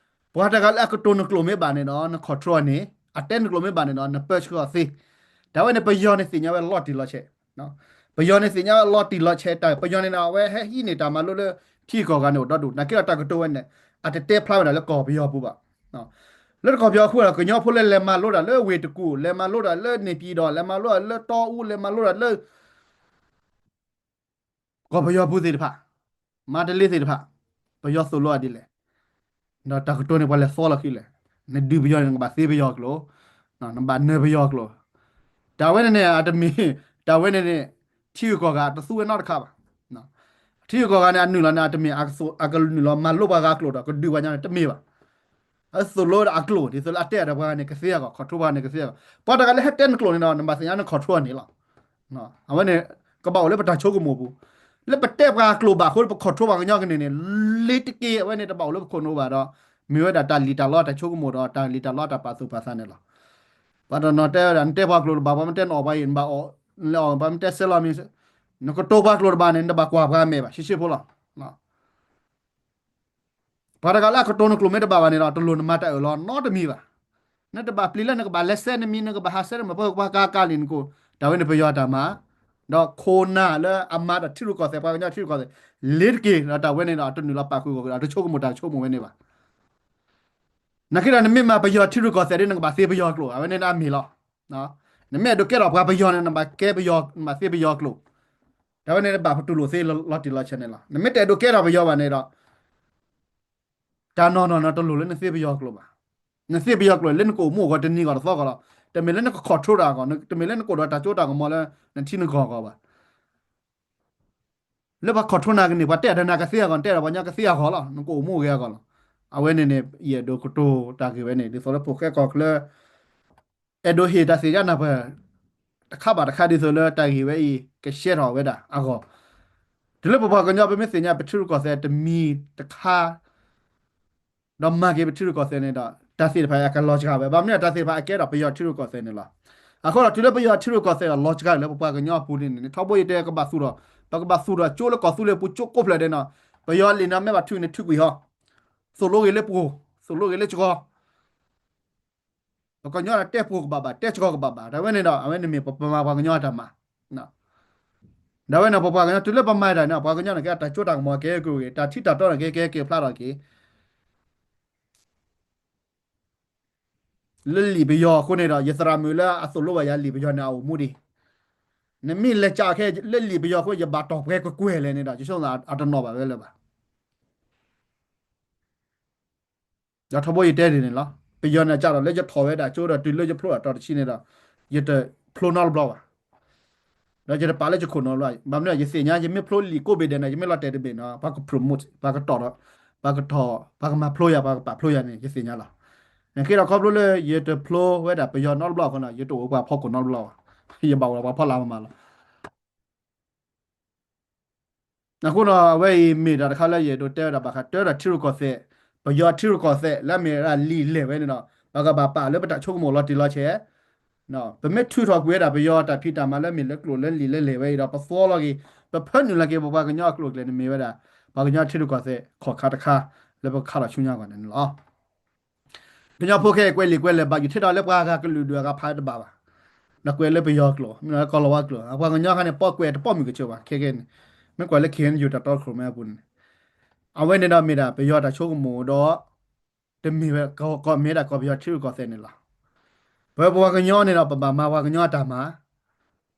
ပှၤတဂၤလၢအကတိၤနကျိာ်မ့ၢ်ဘၣ်န့ၣ်ဒီး န control န့ၣ်, အတဲနကျိာ်မ့ၢ်ဘၣ်န့ၣ်ဒီး နပၢဆှၢအီၤသ့. တၢ်ဝဲန့ၣ် ပယီၤန့ၣ်သ့ၣ်ညါဝဲလီၤတံၢ်လီၤဆဲး, ပယီၤန့ၣ်သ့ၣ်ညါဝဲလီၤတံၢ်လီၤဆဲး, တၢ်ပယီၤန့ၣ်ဒီး အဝဲဟဲဟံးန့ၢ်တၢ်မၤလိလၢ ထံဂုၤကီၢ်ဂၤန့ၣ်အိၣ်ဒီဒူၣ်, နာ်က့ဒီးတၢ်ကတိၤဝဲန့ၣ် အတတဲဖျါဝဲဒၣ်လၢကီၢ်ပယီၤပူၤဘၣ်. လၢတကီၢ်ပယီၤအဃိဒီး ကညီဖိလၢလဲၤမၤလိတၢ်လၢဝ့ၢ်တကူၣ်, လဲၤမၤလိတၢ်လၢန့ၣ်ပံၤဒီး, လဲၤမၤလိတၢ်လၢတီအူ, လဲၤမၤလိတၢ်လၢ ကီၢ်ပယီၤပူၤသ့ၣ်တဖၣ်, မၤတလ့သ့ၣ်တဖၣ်, ပယီၤသိၣ်လိအီၤဒ်လဲၣ်, ဒီးတၢ်ကတိၤန့ၣ် ပှၤလဲၤသီလီၤဃံလဲၣ်, နဒုးပယီၤန့ၣ် နကဘၣ်သ့ပယီၤကျိာ်, နဘၣ်နၢၤပယီၤကျိာ်. တၢ်ဝဲန့ၣ်န့ၣ် အတမ့ၢ်, တၢ်ဝဲန့ၣ်န့ၣ် ထံဂုၤကီၢ်ဂၤတသူဝဲနီတခါဘၣ်. ထံဂုၤကီၢ်ဂၤန့ၣ် အနုာ်လီၤန့ၣ် အတမ့ၢ် အကနုာ်လီၤမၤလိပှၤဂၤကျိာ်ဒီး ကဒုးပှၤကညီန့ၣ် တမ့ၢ်ဘၣ်. အသိၣ်လိဝဲဒၣ်အကျိာ် ဒ်သိးလၢအတဲအီၤဒီးပှၤဂၤန့ၣ် ကသ့အဂီၢ်, control ပှၤဂၤန့ၣ် ကသ့အဂီၢ်. ပှၤတဂၤလၢဟဲတဲနကျိာ်န့ၣ်ဒီး နဘၣ်သ့ၣ်ညါန control န့ၣ်လီၤ. အဝဲန့ၣ် ကဘၣ်အိၣ်လၢပတၢ်ဆိကမိၣ်ပူၤ, လၢပတဲပှၤကျိာ်ဘၣ်အဃိ ပ control ပှၤကညီကန့ၢ်န့ၣ် လ့ၤတက့ၢ် အဝဲန့ၣ် တဘၣ်အိၣ်လၢပခိၣ်နူာ်ဘၣ်ဒီး မ့ၢ်ဝဲဒၣ်တၢ်လံၣ်တၢ်လီတၢ်ဆိကမိၣ်ဒီး တၢ်လံၣ်တၢ်လီတၢ်ပာ်သူၣ်ပာ်သးန့ၣ်လီၤ. ပှၤတနီၤတဲဝဲဒၣ် နတဲပှၤကျိာ်တဘၣ်, ပှၤမ့ၢ်တဲနအီၣ်ပှၤအံၤ နဘၣ်အီၣ်လဲၤအီၣ်, ပှၤမ့ၢ်တဲဆဲးလီၤမံၤ, နကတိၤပှၤကျိာ်တဘၣ်န့ၣ် နတဘၣ်ကွၢ်ပှၤအမဲာ်ဘၣ် ရှဲရှဲဖိလီၤ. ပှၤတဂၤလၢအကတိၤနကျိာ်မ့ၢ်တဘၣ်ဘၣ်န့ၣ်ဒီး တလိၣ်နမၤတၢ်အၢၣ်လီၤနီတမံၤဘၣ်. နတဘၣ်ပျံၤလၢနကဘၣ်လဲၤဆဲးနမံၤ, နကဘၣ်ဟးဆဲးနမံၤ, ပှၤကါကါလံာ်နကိာ်, တၢ်ဝဲန့ၣ်ပယီၤတၢ်မၤ, ဒီးခိၣ်နၢ်လၢအမၤတၢ်ထံရူၢ်ကီၢ်သဲး ပှၤကညီထံရူၢ်ကီၢ်သဲး လ့ၤတက့ၢ်, ဒီးတၢ်ဝဲန့ၣ်ဒီး တနုာ်လီၤပာ်ဃုာ်ဂီၢ်က့ၤဒီး တဆိကမိၣ်တၢ်ဆိကမိၣ်ဝဲန့ၣ်ဘၣ်. နာ်က့ဒီး နမ့ၢ်မၤပယီၤထံရူၢ်ကီၢ်သဲးဒီး နကဘၣ်သ့ပယီၤကျိာ်, အဝဲန့ၣ်အမ့ၢ်လီၤ. နမ့ၢ်အဲၣ်ဒိးကဲထီၣ်ပှၤပယီၤန့ၣ် နဘၣ်ကဲပယီၤ, နဘၣ်သ့ပယီၤကျိာ်, တၢ်ဝဲန့ၣ်နဘၣ်ပတူၢ်လိာ်သ့လီၤတံၢ်လီၤဆဲးန့ၣ်လီၤ. နမ့ၢ်တအဲၣ်ဒိးကဲထီၣ်ပယီၤဘၣ်န့ၣ်ဒီး တၢ်နီၢ်နီၢ်နီၢ်တလိၣ်လၢနသ့ပယီၤကျိာ်ဘၣ်. နသ့ပယီၤကျိာ်လၢနကအိၣ်မူအဂီၢ်တနံၤဂီၢ်တသီဂီၢ်လီၤ. တမ့ၢ်လၢနက control တၢ်အဂီၢ်, တမ့ၢ်လၢနကအိၣ်ဒီးတၢ်စိတၢ်ကမီၤလၢနထံနကီၢ်အဂီၢ်ဘၣ်. လၢပှၤ control နၤကန့ၢ် ပှၤတဲအီၤတၢ်နၤကသ့အဂီၢ် နတဲဒီးပှၤကညီကသ့အဂီၢ်လီၤ. နကအိၣ်မူဂ့ၤအဂီၢ်လီၤ. အဝဲန့ၣ်န့ၣ် ယအဲၣ်ဒိးကတိၤတၢ်ဂ့ၢ်ဝဲန့ၣ် ဒ်သိးလၢဖိၣ်ဃဲကီၢ်ချၢ အဲၣ်ဒိးဟ့ၣ်တၢ်သ့ၣ်ညါနၢ်ပၢၢ် တခါဘၣ်တခါဒ်သိးလၢတၢ်ဂ့ၢ်ဝဲအံၤ ကရှဲထီၣ်ဝဲဒၣ်အဂီၢ်, တုၤလၢပပှၤကညီ ပမ့ၢ်သ့ၣ်ညါပထံရူၢ်ကီၢ်သဲးတမံၤတခါ ဒီးမၤက့ၤပထံရူၢ်ကီၢ်သဲးန့ၣ်ဒီး တၢ်သ့ၣ်တဖၣ်အံၤအကလီၤစှၤဝဲ, ဘၣ်မနုၤတၢ်သ့ၣ်တဖၣ်အကဲဒီးပယီၤထံရူၢ်ကီၢ်သဲးန့ၣ်လီၤ. အဃိဒီးတုၤလၢပယီၤထံရူၢ်ကီၢ်သဲးဒီးလီၤစှၤလၢပပှၤကညီအပူၤန့ၣ်န့ၣ် ထီဘိယတဲကဘၣ်သူၣ်ထီၣ်, ပကဘၣ်သူၣ်ထီၣ်ကၠိလၢကီၢ်သူလ့ၤပူၤကၠိကိးဖျၢၣ်ဒဲးနီၤ, ပယီၤလံာ်န့ၣ်မ့ၢ်ဘၣ်ထုးန့ၣ်ထုးကွံာ်ဟီ, သိၣ်လိဂ့ၤလၢပှိၤ, သိၣ်လိဂ့ၤလၢစှီၤ ပကညီန့ၣ်တဲပှိၤကဘၣ်ဘၣ်, တဲစှီၤကဘၣ်ဘၣ်, တၢ်ဝဲန့ၣ်ဒီး အဝဲန့ၣ်မ့ၢ်ပမၤပှၤကညီအတၢ်မၤ, ဒီးဝဲန့ၣ် ပပှၤကညီတုၤလၢပမၤတၢ်န့ၣ် ပှၤကညီန့ၣ်ကဲတၢ်စိတၢ်ကမီၤကဲက့ၤ, တၢ်ထံတၢ်တီန့ၣ်ကဲကဲက့ၤဖျါထီၣ်က့ၤ လၢလံာ်ပယီၤအဃိန့ၣ်ဒီး ယသရၣ်မုၣ်လၢအသိၣ်လိဘၣ်ယၤ လံာ်ပယီၤန့ၣ်အအိၣ်မူဒံး, နမ့ၢ်လဲၤကးခဲလၢလံာ်ပယီၤအဃိ ယဘၣ်တီၢ်ပှဲၤကွဲၤကွဲၤလဲၣ်န့ၣ်ဒီး ယဆိသးအတနီၣ်ဘၣ်ဝဲလၢၤဘၣ်. ဒီးထီဘိယတဲဒ်န့ၣ်လီၤ. ပယီၤန့ၣ်ကးဒီးလၢယထီၣ်ဝဲဒၣ်ကၠိဒီးတုၤလၢယဖျိအတီၤတဆံန့ၣ်ဒီး ယတဖျိနီတဘျီဘၣ်. ဒီးယတပာ်လၢယခိၣ်နီတဘျီ, ဘၣ်မနုၤယသ့ၣ်ညါ ယမ့ၢ်ဖျိလံာ်ကိးဘ့ၣ်ဒဲးန့ၣ် ယမ့ၢ်လီၤတဲာ်တဘ့ၣ်န့ၣ် ပှၤက promote ပှၤကတီၢ်ဒီး ပှၤကတီၢ် ပှၤကမၤဖျိယၤ ပှၤကပာ်ဖျိယၤန့ၣ် ယသ့ၣ်ညါလီၤ. နက့ဒီးခီဖျိလၢယတဖျိဝဲဒၣ်ပယီၤနီတဘျီအဃိန့ၣ် ယတအိၣ်ပှၤဖီခိၣ်နီတဘျီဘၣ်. ယဘၣ်အိၣ်ဒီးပှၤဖီလာ်မးမးလီၤ. အဃိဒီး အဝဲအံၤမ့ၢ်တၢ်တခါလၢယအဲၣ်ဒိးတဲဝဲဒၣ်ဘၣ်ဃး တၢ်ထံရူၢ်ကီၢ်သဲး, ပယီၤထံရူၢ်ကီၢ်သဲး လၢအမ့ၢ်ဝဲဒၣ်လံာ်လဲၢ်ဝဲန့ၣ်ဒီး ပကဘၣ်ပာ်လၢပတၢ်ဆိကမိၣ်လီၤတံၢ်လီၤဆဲး, ပမ့ၢ်ထုးထီၣ်ကွံာ်ဝဲဒၣ်ပယီၤတၢ်ဖံးတၢ်မၤလၢမ့ၢ်လၢကျိာ်လၢလံာ်လၢလဲၢ်ဝဲအံၤဒီး ပသွီလီၤက့ၤ ပဖၢနုာ်လီၤက့ၤပပှၤကညီအကျိာ်အကျဲၤန့ၣ်မ့ၢ်ဝဲဒၣ် ပှၤကညီထံရူၢ်ကီၢ်သဲး ခီၣ်ခါတခါ လၢပကခးထီၣ်ဆူညါအဂီၢ်န့ၣ်လီၤ. ကညီဖိခဲအံၤကွဲးလံာ်ကွဲးလဲၢ်ဘၣ် ယူၤထဲဒီးလၢပှၤဂၤကလုာ်ဒူၣ်အဂၤဖးတဘၣ်ဘၣ်, ဒီးကွဲးလၢပယီၤကျိာ် မ့ၢ်ကီၢ်လီၤဝါကျိာ် အပှၤကညီခါန့ၣ် ပီၣ်ကွဲးတပီၣ်မုၢ်ကဆၢဘၣ် ခဲကဲန့ၣ်, မ့ၢ်ကွၢ်လၢ ခ့ၣ်အဲၣ်ယူၣ် တၢ်တီတခီၣ်မ့ၢ်အပူၤန့ၣ်, အဝဲန့ၣ်ဒီးမ့ၢ်ဒၣ်ပယီၤတၢ်ဆိကမိၣ်ဒီး တမ့ၢ်ဝဲ ကီၢ်မ့ၢ်ဒၣ်ကီၢ်ပယီၤထံရူၢ်ကီၢ်သဲးန့ၣ်လီၤ. ပဝဲပပှၤကညီန့ၣ်ဒီး ပဘၣ်မၤပှၤကညီအတၢ်မၤ,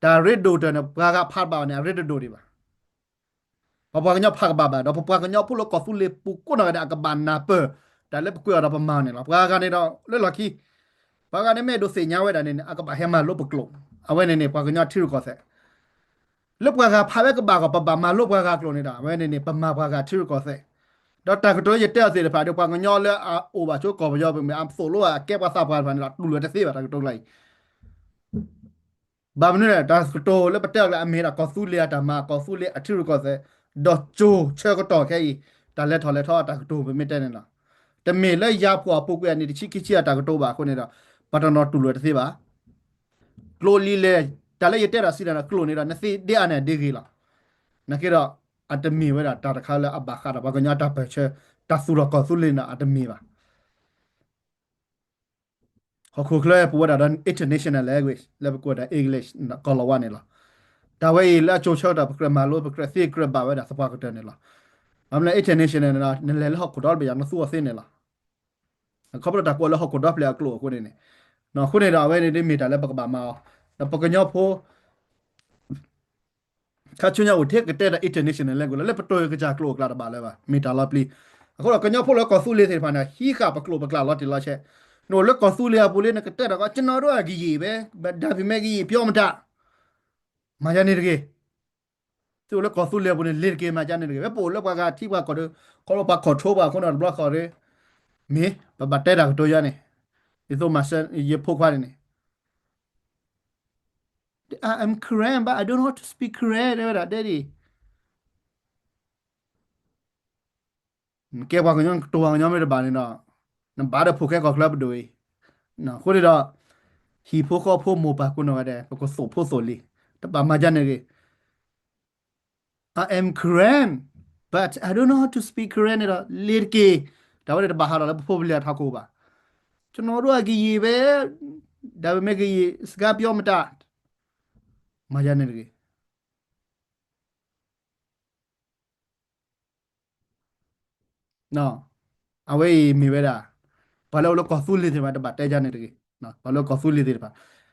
တၢ်ရ့ဒိၣ်တၢၢ်န့ၣ် ပှၤဂၤဖးတဘၣ်ဘၣ်န့ၣ် အရ့တဒိၣ်ဒံးဘၣ်. ပပှၤကညီဖးကဘၣ်ဘၣ်ဒီး ပပှၤကညီဖိလၢကီၢ်သူလ့ၤပူၤကိးနီၢ်ဂၤဒဲး အကဘၣ်နၢ်ပၢၢ် တၢ်လၢပကွဲးအီၤဒီးပမၤန့ၣ်လီၤ. ပှၤဂၤန့ၣ်ဒီး လၢလီၢ်ခံ ပှၤဂၤန့ၣ်မ့ၢ်အဲၣ်ဒိးသ့ၣ်ညါဝဲဒၣ်န့ၣ်န့ၣ် အကဘၣ်ဟဲမၤလိပကျိာ်, အဝဲန့ၣ်န့ၣ် ပှၤကညီထံရူၢ်ကီၢ်သဲး လၢပှၤဂၤဖးဝဲကဘၣ်ဂီၢ် ပဘၣ်မၤလိပှၤဂၤကျိာ်န့ၣ်ဒီး အဝဲန့ၣ်န့ၣ် ပမၤပှၤဂၤထံရူၢ်ကီၢ်သဲး, ဒီးတၢ်ကတိၤယတဲအီၤသ့ၣ်တဖၣ်ဒီး ပှၤကညီလၢအအိၣ်ဘၣ်ဆိကီၢ်ပယီၤ ပမ့ၢ်အသိၣ်လိအကဲပှၤသးပှၢ်တဖၣ်န့ၣ်ဒီး တူၢ်လိာ်တသ့ဘၣ်တၢ်ကတိၤကျါအံၤ ဘၣ်မနုၤလဲၣ် တၢ်ကတိၤလၢပတဲအီၤကျါ အမ့ၢ်ဒၣ်ကီၢ်သူလ့ၤအတၢ်မၤ ကီၢ်သူလ့ၤအထံရူၢ်ကီၢ်သဲး, ဒီးကၠိဆၢကတီၢ်ခဲအံၤ တၢ်လဲၤထီၣ်လဲၤထီအတၢ်ကတိၤပမ့ၢ်တဲန့ၣ်လီၤ. တမ့ၢ်လၢယၤဖှီၣ်အပူၤကွံာ်အနံၣ်တဆံခံဆံအတၢ်ကတိၤဘၣ်အဃိန့ၣ်ဒီး ပှၤတနီၤတူၢ်လိာ်တသ့ဘၣ်. ကျိာ်လံာ်လဲၢ် တၢ်လၢယတဲတၢ်စံးတၢ်န့ၣ် ကျိာ်န့ၣ်ဒီး နသ့ဒ့အါန့ၢ်ဒ့ဂ့ၤလီၤ. နာ်က့ဒီး အတမ့ၢ်ဝဲဒၣ်တၢ်တခါလၢအဘၣ်ဃးဒီးပှၤကညီတၢ်ပၢၢ်ဆၢ တၢ်သူၣ်ထီၣ်ကီၢ်သူလ့ၤန့ၣ် အတမ့ၢ်ဘၣ်. ဟီၣ်ခိၣ်ချၢပူၤဝဲဒၣ်ဒီး international language လၢပကိးဝဲဒၣ် English ကီၢ်လီၤဝါန့ၣ်လီၤ. တၢ်ဝဲအံၤလၢအကၠိဆၢကတီၢ် ပကြၢးမၤလိ ပကြၢးသ့ကြၢးဘၣ်ဝဲဒၣ်သပှၢ်ကတၢၢ်န့ၣ်လီၤ. ဘၣ်မနုၤလဲၣ် international န့ၣ်ဒီး နလဲၤလၢဟီၣ်ခိၣ်ဒီတဘ့ၣ်ယၤ နသူအီၤသ့န့ၣ်လီၤ. ခီဖျိတၢ်ကိးလၢဟီၣ်ခိၣ်ဒီဖျၢၣ်အကျိာ်အဃိန့ၣ်န့ၣ်, အဃိန့ၣ်ဒီး အဝဲန့ၣ်ဒ်မ့ၢ်တၢ်လၢပကဘၣ်မၤအီၤ, ဒီးပကညီဖိ ခါဆူညါအိၣ်ထဲကတဲတၢ် international language လီၤ လၢပတိၢ်ကစၢ်ကျိာ်အကျါတဘၣ်လၢၤဘၣ် မ့ၢ်တၢ်လီၤပျံၤ. အဃိဒီးကညီဖိလၢကီၢ်သူလ့ၤသ့ၣ်တဖၣ်န့ၣ် ဟံးဃာ်ပကျိာ်ပကျါလီၤတံၢ်လီၤဆဲး, နအိၣ်လၢကီၢ်သူလ့ၤအပူၤလံ နကတဲတၢ်ကီး ကျွန်တော်တို့က ကရင်ပဲ, ဒါပေမဲ့ ကရင်ပြောမတတ်, မၤယါန့ၣ်တဂ့ၤ. သုအိၣ်လၢကီၢ်သူလ့ၤအပူၤန့ၣ် လ့ၤတက့ၤမၤယါန့ၣ်တဂ့ၤ. ဝဲပအိၣ်လၢပှၤဂၤထံပှၤကီၢ်ဒီး ခီဖျိပှၤ control ပှၤအဃိန့ၣ် တဘျီဃီဒီး မ့ၢ်ပဘၣ်တဲတၢ်ကတိၤယါန့ၣ်, ဒ်သိးမၤစၢၤယဖိခွါန့ၣ်န့ၣ် I am Karen, but I don't know how to speak Karen တဲဝဲဒၣ် Daddy. နကဲပှၤကညီ ကတိၤပှၤကညီမ့ၢ်တဘၣ်န့ၣ်ဒီး နဘၣ်ဒီးဖိၣ်ဃဲကီၢ်ချၢပဒိၣ်အံၤ. အဃိန့ၣ်ဒီး ဟံၣ်ဖိဃီဖိမိၢ်ပၢ်ကိးနီၢ်ဂၤဒဲး ပကသိၣ်ဖိသိၣ်လံၤ တဘၣ်မၤဒ်န့ၣ်တဂ့ၤ. I am Karen, but I don't know how to speak Karen န့ၣ်ဒီး လ့ၤတက့ၢ်. တၢ်ဝဲန့ၣ်တဘၣ်ဟးထီၣ်လၢပဖိပလံၤအထးခိၣ်ဘၣ်. ကျွန်တော်တို့က ကရင်ပဲ, ဒါပေမဲ့ ကရင်စကားပြောမတတ်, မၤယါန့ၣ်တဂ့ၤ. အဝဲအံၤမ့ၢ်ဝဲဒၣ် ပှၤလၢအိၣ်လၢကီၢ်သူလ့ၤသ့ၣ်တဖၣ် တဘၣ်တဲယၤန့ၣ်တဂ့ၤ, ပှၤလၢကီၢ်သူလ့ၤသ့ၣ်တဖၣ်,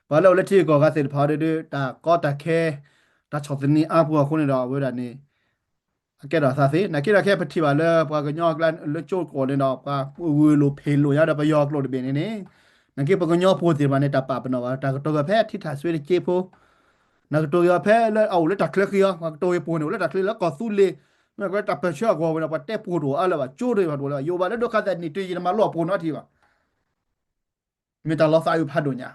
ပှၤလၢအိၣ်လၢထံဂုၤကီၢ်ဂၤသ့ၣ်တဖၣ်ဒီး တၢ်ကီတၢ်ခဲ တၢ်ဆီၣ်သနံးအါပူၤအဃိန့ၣ်ဒီး အဝဲဒၣ်န့ၣ် အကဲထီၣ်သးသ့, နာ်က့ဒီးခဲအံၤပထံၣ်ဘၣ်လၢပှၤကညီအကျါလၢကၠိကီၢ်န့ၣ်ဒီး ပှၤဂုာ်လိာ်ဖံးလိာ်ညါဒီးပယီၤကျိာ်တဘ့ၣ်န့ၣ်န့ၣ်, နာ်က့ပကညီဖိသ့ၣ်တဖၣ်န့ၣ် တၢ်ပာ်ပနီၣ်ဘၣ် တၢ်ကတိၤဂ့ၤဖဲထံထၣ်စွ့တက့ဖိ, နကတိၤဂ့ၤအီၤဖဲလၢအအိၣ်လၢတၢ်ချၢဃံအီၤ, ပှၤကတိၤဂ့ၤပိာ်န့ၣ် အိၣ်လၢတၢ်ချၢလၢကီၢ်သူလ့ၤ, မ့ၢ်ကတၢ်ပၢၢ်ဆၢအဂီၢ်ဝဲဒီး ပှၤတဲပိာ်တအိၣ်အါလၢၤဘၣ် ကၠိတဂ့ၤဘၣ်တအိၣ်လၢၤဘၣ်, ယအိၣ်ဘၣ်လၢဒိခါသးနံၣ်တုၤယံၤ နမၤလိအပိာ်နီတထံၣ်ဘၣ်. မ့ၢ်တၢ်လီၤသးအုးဖးဒိၣ်ညါ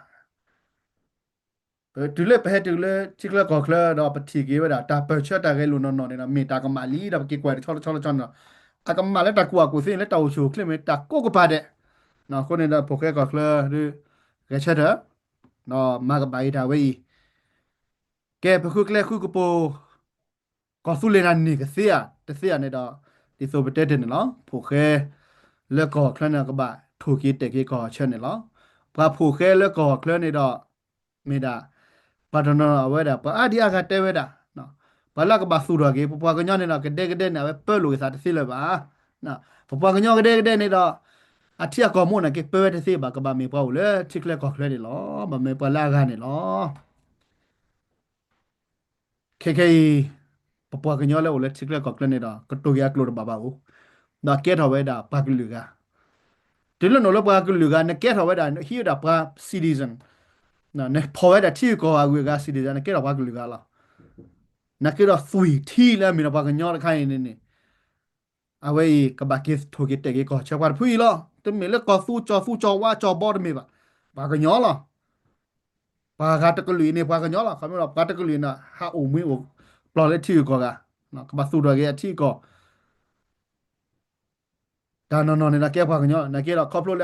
တုၤလၢပဟဲတုၤလၢထံချၢကီၢ်ချၢဒီး ပထံၣ်က့ၤဝဲဒၣ် တၢ်ပၢၢ်ဆၢတၢ်ဂဲၤလိာ်နီၢ်နီၢ်န့ၣ်ဒီး မ့ၢ်တၢ်ကမၣ်လံဒီး ပက့ၤကွၢ်တဆီတဆီတဆီန့ၣ်ဒီး အကမၣ်လၢတၢ်ကူၣ်ဘၣ်ကူၣ်သ့န့ၣ် လၢတၢ်အိၣ်ဆူၣ်အိၣ်ချ့မ့ၢ်တၢ်ကိးကပၤဒဲး, အဃိန့ၣ်ဒီး ဖိၣ်ဃဲကီၢ်ချၢဒီး ဂဲၤဆၢထၢၣ် ဒီးမၤကဘၣ်အံၤတၢ်ဝဲအံၤ, ကဲပဃုကျဲဃုကပူၤ ကီၢ်သူလ့ၤနၤန့ၢ်ကသ့ဧါ တသ့ဧါန့ၣ်ဒီး ဒ်သိးပတဲတ့ၢ်န့ၣ်လီၤ. ဖိၣ်ဃဲလၢကီၢ်ချၢန့ၣ် ကဘၣ်ထိၣ်က့ၤတဲာ်က့ၤကီၢ်ဆၢန့ၣ်လီၤ. ပှၤဖိၣ်ဃဲလၢကီၢ်ချၢန့ၣ်ဒီး မ့ၢ်ဒၣ် ပှၤတနီၤနီၤအဝဲဒၣ် ပှၤအါဒံအါဂၤတဲဝဲဒၣ် ပှၤလၢကဘၣ်သူၣ်ထီၣ်က့ၤ ပပှၤကညီန့ၣ်ဒီး ကဒဲကဒဲန့ၣ် အဝဲပၢလိာ်က့ၤသးတသ့လၢၤဘၣ်. ပပှၤကညီကဒဲကဒဲန့ၣ်ဒီး အထံအကီၢ်မ့ၢ်အိၣ်နာ်က့ ပၢဝဲတသ့ဘၣ်, ကဘၣ်မ့ၢ်ပှၤအိၣ်လၢထံချၢကီၢ်ချၢန့ၣ်လီၤ. ဘၣ်မ့ၢ်ပှၤလၢအဂၤန့ၣ်လီၤ. ခဲခဲအံၤ ပပှၤကညီလၢအိၣ်လၢထံချၢကီၢ်ချၢန့ၣ်ဒီး ကတိၤက့ၤအကျိာ်တဘၣ်ဘၣ်အိၣ်, ဒီးကဲထီၣ်ဝဲဒၣ်ပှၤကလုာ်ဂၤ, တုၤလၢနအိၣ်လၢပှၤကလုာ်ဂၤ နကဲထီၣ်ဝဲဒၣ် ဟံးဝဲဒၣ်ပှၤ citizen, နဖီၣ်ဝဲဒၣ်ထံဂုၤကီၢ်ဂၤအဂုၤအဂၤ citizen နကဲထီၣ်ပှၤကလုာ်ဂၤလီၤ. နက့ဒီးသွံၣ်ထံလၢအမ့ၢ်ဒီးပှၤကညီတခါအံၤန့ၣ်န့ၣ် အဝဲအံၤ ကဘၣ်က့ၤထိၣ်က့ၤတဲာ်က့ၤကီၢ်ဆၢပှၤတဖုအံၤလီၤ. တမ့ၢ်လၢကီၢ်သူကၠီၤသူကၠီၤဝါကၠီၤဘီတမ့ၢ်ဘၣ်. ပှၤကညီလီၤ. ပှၤဂၤတကလုာ်အံၤန့ၣ် ပှၤကညီလီၤ. ခီဖျိဒီးပှၤတကလုာ်အံၤန့ၣ် ဟးအိၣ်မူအိၣ်ပျီလၢထံဂုၤကီၢ်ဂၤ, ကဘၣ်သူၣ်ထီၣ်က့ၤအထံအကီၢ် တၢ်နီၢ်နီၢ်န့ၣ်ဒီးကဲပှၤကညီ, နက့ဒီးခီဖျိလၢ ခီဖျိလ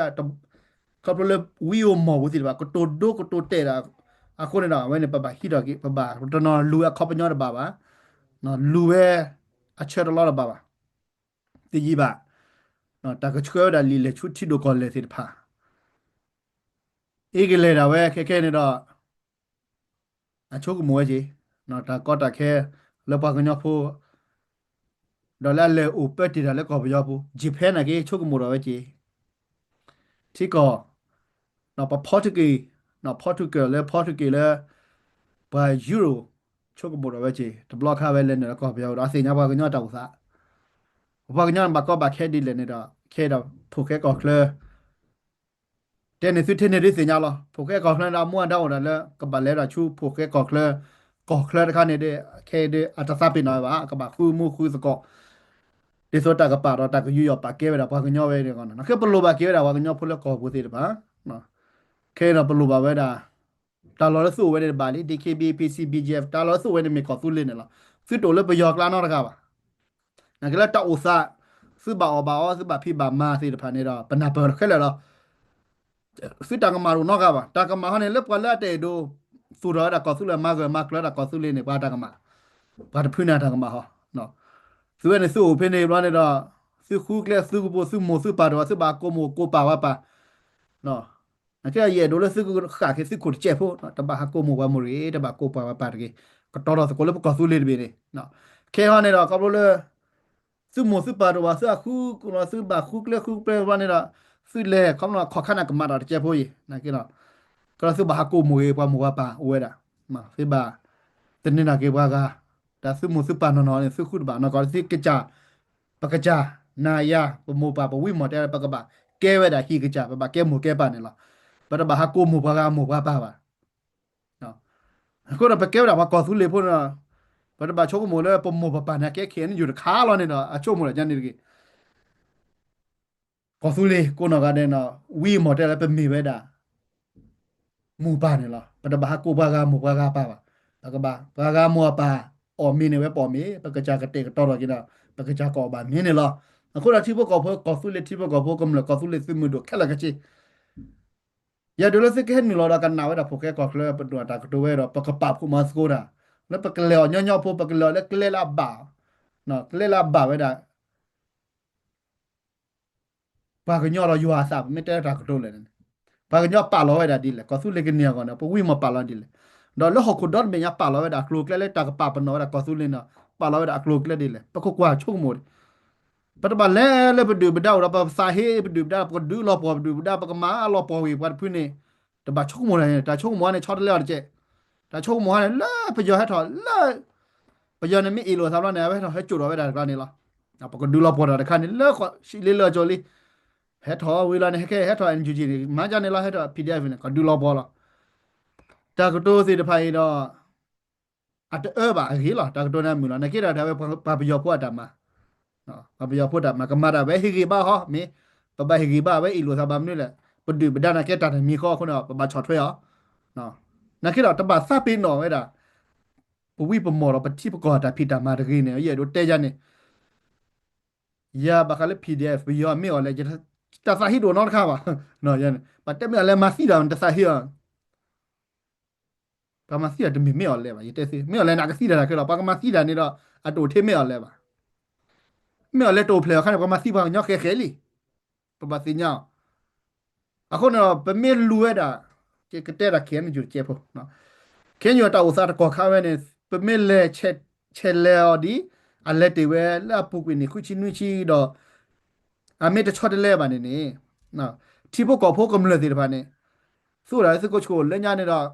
ၢဝံဧိၤမီၢ်ဧိၤသ့ၣ်တဖၣ် ကတိၤဒိကတိၤတဲာ်ဒီး အဃိန့ၣ်ဒီး အဝဲန့ၣ် ပဘၣ်ဟံးထီၣ်က့ၤ ပဘၣ်တနီၤလူၤအခီပညီတဘၣ်ဘၣ်, လူၤဝဲအဆၢတလီတဘၣ်ဘၣ်, တယံာ်ဘၣ်, တၢ်ကဆှၢဝဲဒၣ်လံာ်လဲၢ်ဆူထံဒိၣ်ကီၢ်လဲၢ်သ့ၣ်တဖၣ် အ့ၣ်ကလဲၤဒၣ်ဝဲခဲခဲန့ၣ်ဒီး အဆိကမိၣ်ဝဲက့ၤ, တၢ်ကီတၢ်ခဲ လၢပှၤကညီဖိ ဒီးလၢအလဲၤအိၣ်ပၢတ့ၢ်တၢ်လၢကီၢ်ပယီၤပူၤ Japan နာ်က့ ဆိကမိၣ်ဒီးဝဲက့ၤ, ထံကီၢ်, ပ Portuguese, Portugal လၢ Portuguese လၢ ပှၤ Europe ဆိကမိၣ်ဒီးဝဲက့ၤ တဘျီခါဝဲလဲၤနုာ်လၢကီၢ်ပယီၤဒီး အသ့ၣ်ညါပှၤကညီတၢ်အိၣ်သး, ပပှၤကညီန့ၣ်ဘၣ်ကီဘၣ်ခဲဒ်လဲၣ်န့ၣ်ဒီး ခဲဒီးဖိၣ်ဃဲကီၢ်ချၢ တဲန့ၣ်သုထဲန့ၣ်ဒုးသ့ၣ်ညါလီၤ. ဖိၣ်ဃဲကီၢ်ချၢန့ၣ်ဒီး အမူအဒါအိၣ်ဒၣ်လၢ ကဘၣ်လဲၤဒၣ်ဆူဖိၣ်ဃဲကီၢ်ချၢ, ကီၢ်ချၢတခါန့ၣ်ဒီး ခဲအံၤဒီး အတသးပ့ၤနီၣ်ဝဲဘၣ်, ကဘၣ်ဃုမူဃုသကိး, ဒ်သိးတၢ်ကပာ်ဒီးတၢ်ကယူးယီၣ်ပာ်ကဲဝဲဒၣ်ပှၤကညီဝဲန့ၣ်, နကပလိၣ်ဘၣ်က့ၤဝဲဒၣ်ပှၤကညီဖိလၢကီၢ်ပူၤသ့ၣ်တဖၣ်, ခဲအံၤဒီးပလိၣ်ဘၣ်ဝဲဒၣ် တၢ်လီၢ်လၢသုအိၣ်ဝဲန့ၣ်တဘၣ်လံ DKBA PC BGF တၢ်လီၢ်လၢသုအိၣ်ဝဲန့ၣ်မ့ၢ်ကီၢ်သူလ့ၤန့ၣ်လီၤ. သုတအိၣ်လၢပယီၤကျါနီတဂၤဘၣ်. နာ်က့လၢတၢ်အိၣ်သး သုဘၣ်အီၣ်ဘၣ်အီ သုဘၣ်ဖံးဘၣ်မၤသ့ၣ်တဖၣ်န့ၣ်ဒီး ပနၢ်ပၢၢ်ခဲလၢာ်လီၤ. သုတၢ်ကမၣ်တအိၣ်နီတဂၤဘၣ်. တၢ်ကမၣ်ဟီန့ၣ် လၢပှၤလၢအတအဲၣ်ဒိး သူၣ်ထီၣ်ဝဲဒၣ်ကီၢ်သူလ့ၤ မၤဂၢၢ်မၤကျၢၤဒၣ်ကီၢ်သူလ့ၤန့ၣ် ပှၤတၢ်ကမၣ်, ပှၤတဖုန့ၣ်တၢ်ကမၣ်ဟီ, သုဝဲန့ၣ်သုအိၣ်ဖဲန့ၣ်ဘျီန့ၣ်ဒီး သုဃုကျဲသုကပူၤ သုမိၢ်သုပၢ်တအိၣ် သုဘၣ်ကိးမိၢ်ကိးပၢ်ဝဲပၢ် နာ်က့ယအဲၣ်ဒိးလၢသုကဃၣ်က့ၤသုခိၣ်တကဲးဖိ, တဘၣ်ဟးကိးမိၢ်ပှၢ်မိၢ်တဂ့ၤ, တဘၣ်ကိးပၢ်ဝဲပၢ်တဂ့ၤ, ကတီၤထီၣ်သကိးလၢပကီၢ်သူလ့ၤတဘ့ၣ်န့ၣ်, ခဲဟီန့ၣ်ဒီး ခီဖျိလၢ သုမိၢ်သုပၢ်တအိၣ်ဘၣ် သုအဃု သုဘၣ်ဃုကျဲဃုကျဲဘျီန့ၣ်ဒီး သုလဲၤခီဖျိခီၣ်ခါန့ၣ်ကမၣ်တၢ်တကဲးဖိအံၤ နာ်က့ဒီး ကဒီးသုဘၣ်ဟးကိးမိၢ်ဂ့ၤပှၤမိၢ်ပှၤပၢ်အိၣ်ဝဲဒၣ်, သုဘၣ် သန့ၤနာ်က့ၤပှၤဂၤ, တၢ်သုမိၢ်သုပၢ်နီၢ်နီၢ်န့ၣ် သုဃုတဘၣ်နီၢ်ကီၢ် သုကစၢ်, ပကစၢ်, နၤယၤ ပမိၢ်ပၢ်ပဝံမီၢ်တဲ ပကဘၣ်ကဲဝဲဒၣ်ဟံၣ်ကစၢ် ပဘၣ်ကဲမိၢ်ကဲပၢ်န့ၣ်လီၤ. ပတဘၣ်ဟးကိးမိၢ်ပှၤဂၤမိၢ်ပှၤပၢ်ဘၣ်. အဃိဒီးပကဲဝဲဒၣ်ပှၤကီၢ်သူလ့ၤဖိန့ၣ်ဒီး ပတဘၣ်ဆိကမိၣ်လၢပမိၢ်ပပၢ်န့ၣ်ကဲ KNU တခါလီၤန့ၣ်ဒီး အဆိကမိၣ်ဒၣ်ကန့ၣ်တဂ့ၤ ကီၢ်သူလ့ၤကိးနီၢ်ဂၤဒဲးန့ၣ် ဝံမီၢ်တဲလၢပမ့ၢ်ဝဲဒၣ် မိၢ်ပၢ်န့ၣ်လီၤ. ပတဘၣ်ဟးကိးပှၤဂၤမိၢ်ပှၤဂၤပၢ်ဘၣ်. ပကဘၣ် ပှၤဂၤမိၢ်အပၢ် အီၣ်မ့ၤန့ၣ်ဝဲပအီၣ်မ့ၤ ပကစၢ်ကတဲာ်ကတီၤထီၣ်က့ၤဒီး ပကစၢ်ကအီၣ်ဘၣ်မ့ၤန့ၣ်လီၤ. အဃိဒီးထံဖိကီၢ်ဖိ ကီၢ်သူလ့ၤထံဖိကီၢ်ဖိ ကမျၢၢ်ကီၢ်သူလ့ၤသုးမုၢ်ဒိၣ်ခဲလၢာ်ခဲဆ့ ယအဲၣ်ဒိးလၢသုကဟဲနုာ်လီၤဒီးကနၣ်ဝဲဒၣ်ဖိၣ်ဃဲကီၢ်ချၢ ပဒိၣ်တၢ်ကတိၤဝဲဒီး ပကပာ်ဖှိၣ်မၤသကိးတၢ် လၢပကလဲၤအီၤညီညီဖိ ပကလဲၤအီၤလၢကျဲလၢအဘၣ်, ကျဲလၢအဘၣ်ဝဲဒၣ် ပှၤကညီဒီးယွၤအသး ပမ့ၢ်တဲတၢ်ကတိၤလဲၣ်န့ၣ် ပှၤကညီပာ်လီၤဝဲဒၣ်ဒ်လဲၣ်, ကီၢ်သူလ့ၤကန့ၢ်အဂီၢ်န့ၣ် ပဝံမီၢ်ပာ်လီၤဒ်လဲၣ်, ဒီးလၢဟီၣ်ခိၣ်ဒီတဘ့ၣ်ညါပာ်လီၤဝဲဒၣ်အကျိၤအကျဲလၢတၢ်ကပာ်ပနီၣ်ဝဲဒၣ်ကီၢ်သူလ့ၤန့ၣ် ပာ်လီၤဝဲဒၣ်အကျိၤအကျဲဒ်လဲၣ်, ပကကွၢ်ဆိကမိၣ်ဒံး ပတဘၣ်လဲၤလၢပဒုၣ်ပဒါအိၣ်ဒီး ပသးဟ့ပဒုၣ်ပဒါ ပကဒုးလီၤပှီၢ်ပဒုၣ်ပဒါ ပကမၤလီၤပှီၢ်ဝံၤပှၤတဖုန့ၣ် တဘၣ်ဆိကမိၣ်တၢ်န့ၣ် တၢ်ဆိကမိၣ်ဟါန့ၣ် ဆီတလဲအီၤတကဲး. တၢ်ဆိကမိၣ်ဟါန့ၣ် လၢပယီၤဟဲထီၣ်လၢ ပယီၤန့ၣ်မ့ၢ်အ့ၣ်လိာ်သးဘျီန့ၣ် အဝဲဟဲထီၣ်ဟဲကၠိၣ်ထီၣ်ဝဲဒၣ်တကျါန့ၣ်လီၤ. ပကဒုးလီၤပှီၢ်တၢ်တခါန့ၣ် လၢဃီးလ့လၢကၠိလံ ဟဲထီၣ်ဝံၤလီၤန့ၣ် ဟဲခဲဟဲထီၣ် NUG န့ၣ် မၤကန့ၣ်လီၤ ဟဲထီၣ် PDF န့ၣ် ကဒုးလီၤပှီၢ်လီၤ. တၢ်ကတိၤသ့ၣ်တဖၣ်အံၤဒီး အတအၢဘၣ်အဂ့ၤလီၤ တၢ်ကတိၤန့ၣ်မုာ်လီၤ နာ်က့ဒီး တၢ်ဝဲပှၤပယီၤဖိအတၢ်မၤ ပှၤပယီၤဖိတၢ်မၤ ကမၤတၢ်ဝဲဟ့ၣ်ဂ့ၤဘၣ်ဟီ မ့ၢ် ပဘၣ်ဟ့ၣ်ဂ့ၤဘၣ်ဝဲအ့ၣ်လိာ်သးဘၣ်မနုၤလဲၣ် ပဒုၣ်ပဒါနာ်က့တၢ်တမံၤဃီအဃိန့ၣ် ပဘၣ်ဆီၣ်ထွဲအီၤ နာ်က့ဒီး တဘၣ်သးပ့ၤနီၣ်ဝဲဒၣ် ပဝံပမီၢ်ဒီးပထံပကီၢ်တၢ်ဖံးတၢ်မၤတဂ့ၤန့ၣ် ယအဲၣ်ဒိးတဲယၤန့ၣ် ယၤဘၣ်ဃးလၢ PDF ပယီၤမ့ၢ်အီၤလဲၣ် တၢ်သးဟ့ဒိၣ်နီတခါဘၣ် ပှၤတဲမ့ၢ်အီၤလဲၣ်မၤသံတၢ် တသးဟ့အီၤ ပှၤမၤသံတၢ်တမ့ၢ်မ့ၢ်အီၤလဲၣ်ဘၣ် ယတဲသ့ မ့ၢ်အီၤလဲၣ်န့ၣ် အကသံတၢ်တၢ်ခဲလီၤ ပှၤကမၤသံတၢ်န့ၣ်ဒီး အတအိၣ်ထဲမ့ၢ်အီၤလဲၣ်ဘၣ် မ့ၢ်အီၤလဲၣ်တအိၣ်ဖျဲၣ်အခါန့ၣ် ပှၤမၤသံပှၤကညီဃဲးဃဲးလံ ပဘၣ်သ့ၣ်ညါအီၤ အဃိန့ၣ်ဒီး ပမ့ၢ်လူၤဝဲဒၣ် ကတဲဒၣ် KNU တကဲးဖိ KNU တၢ်အိၣ်သးတကီၢ်ခါဝဲန့ၣ် ပမ့ၢ်လဲၤ ဆဲးလဲၤအီၤဒ် အလဲၤတ့ၢ်ဝဲလၢအပူၤကွံာ်န့ၣ် ဃုဆံနွံဆံဒီး အမ့ၢ်တဆီတလဲဘၣ်န့ၣ်န့ၣ် ထံဖိကီၢ်ဖိကမျၢၢ်သ့ၣ်တဖၣ်န့ၣ် သူၣ်ဒၣ်သုးခိၣ်ဆှိၣ်လၢညါန့ၣ်ဒီး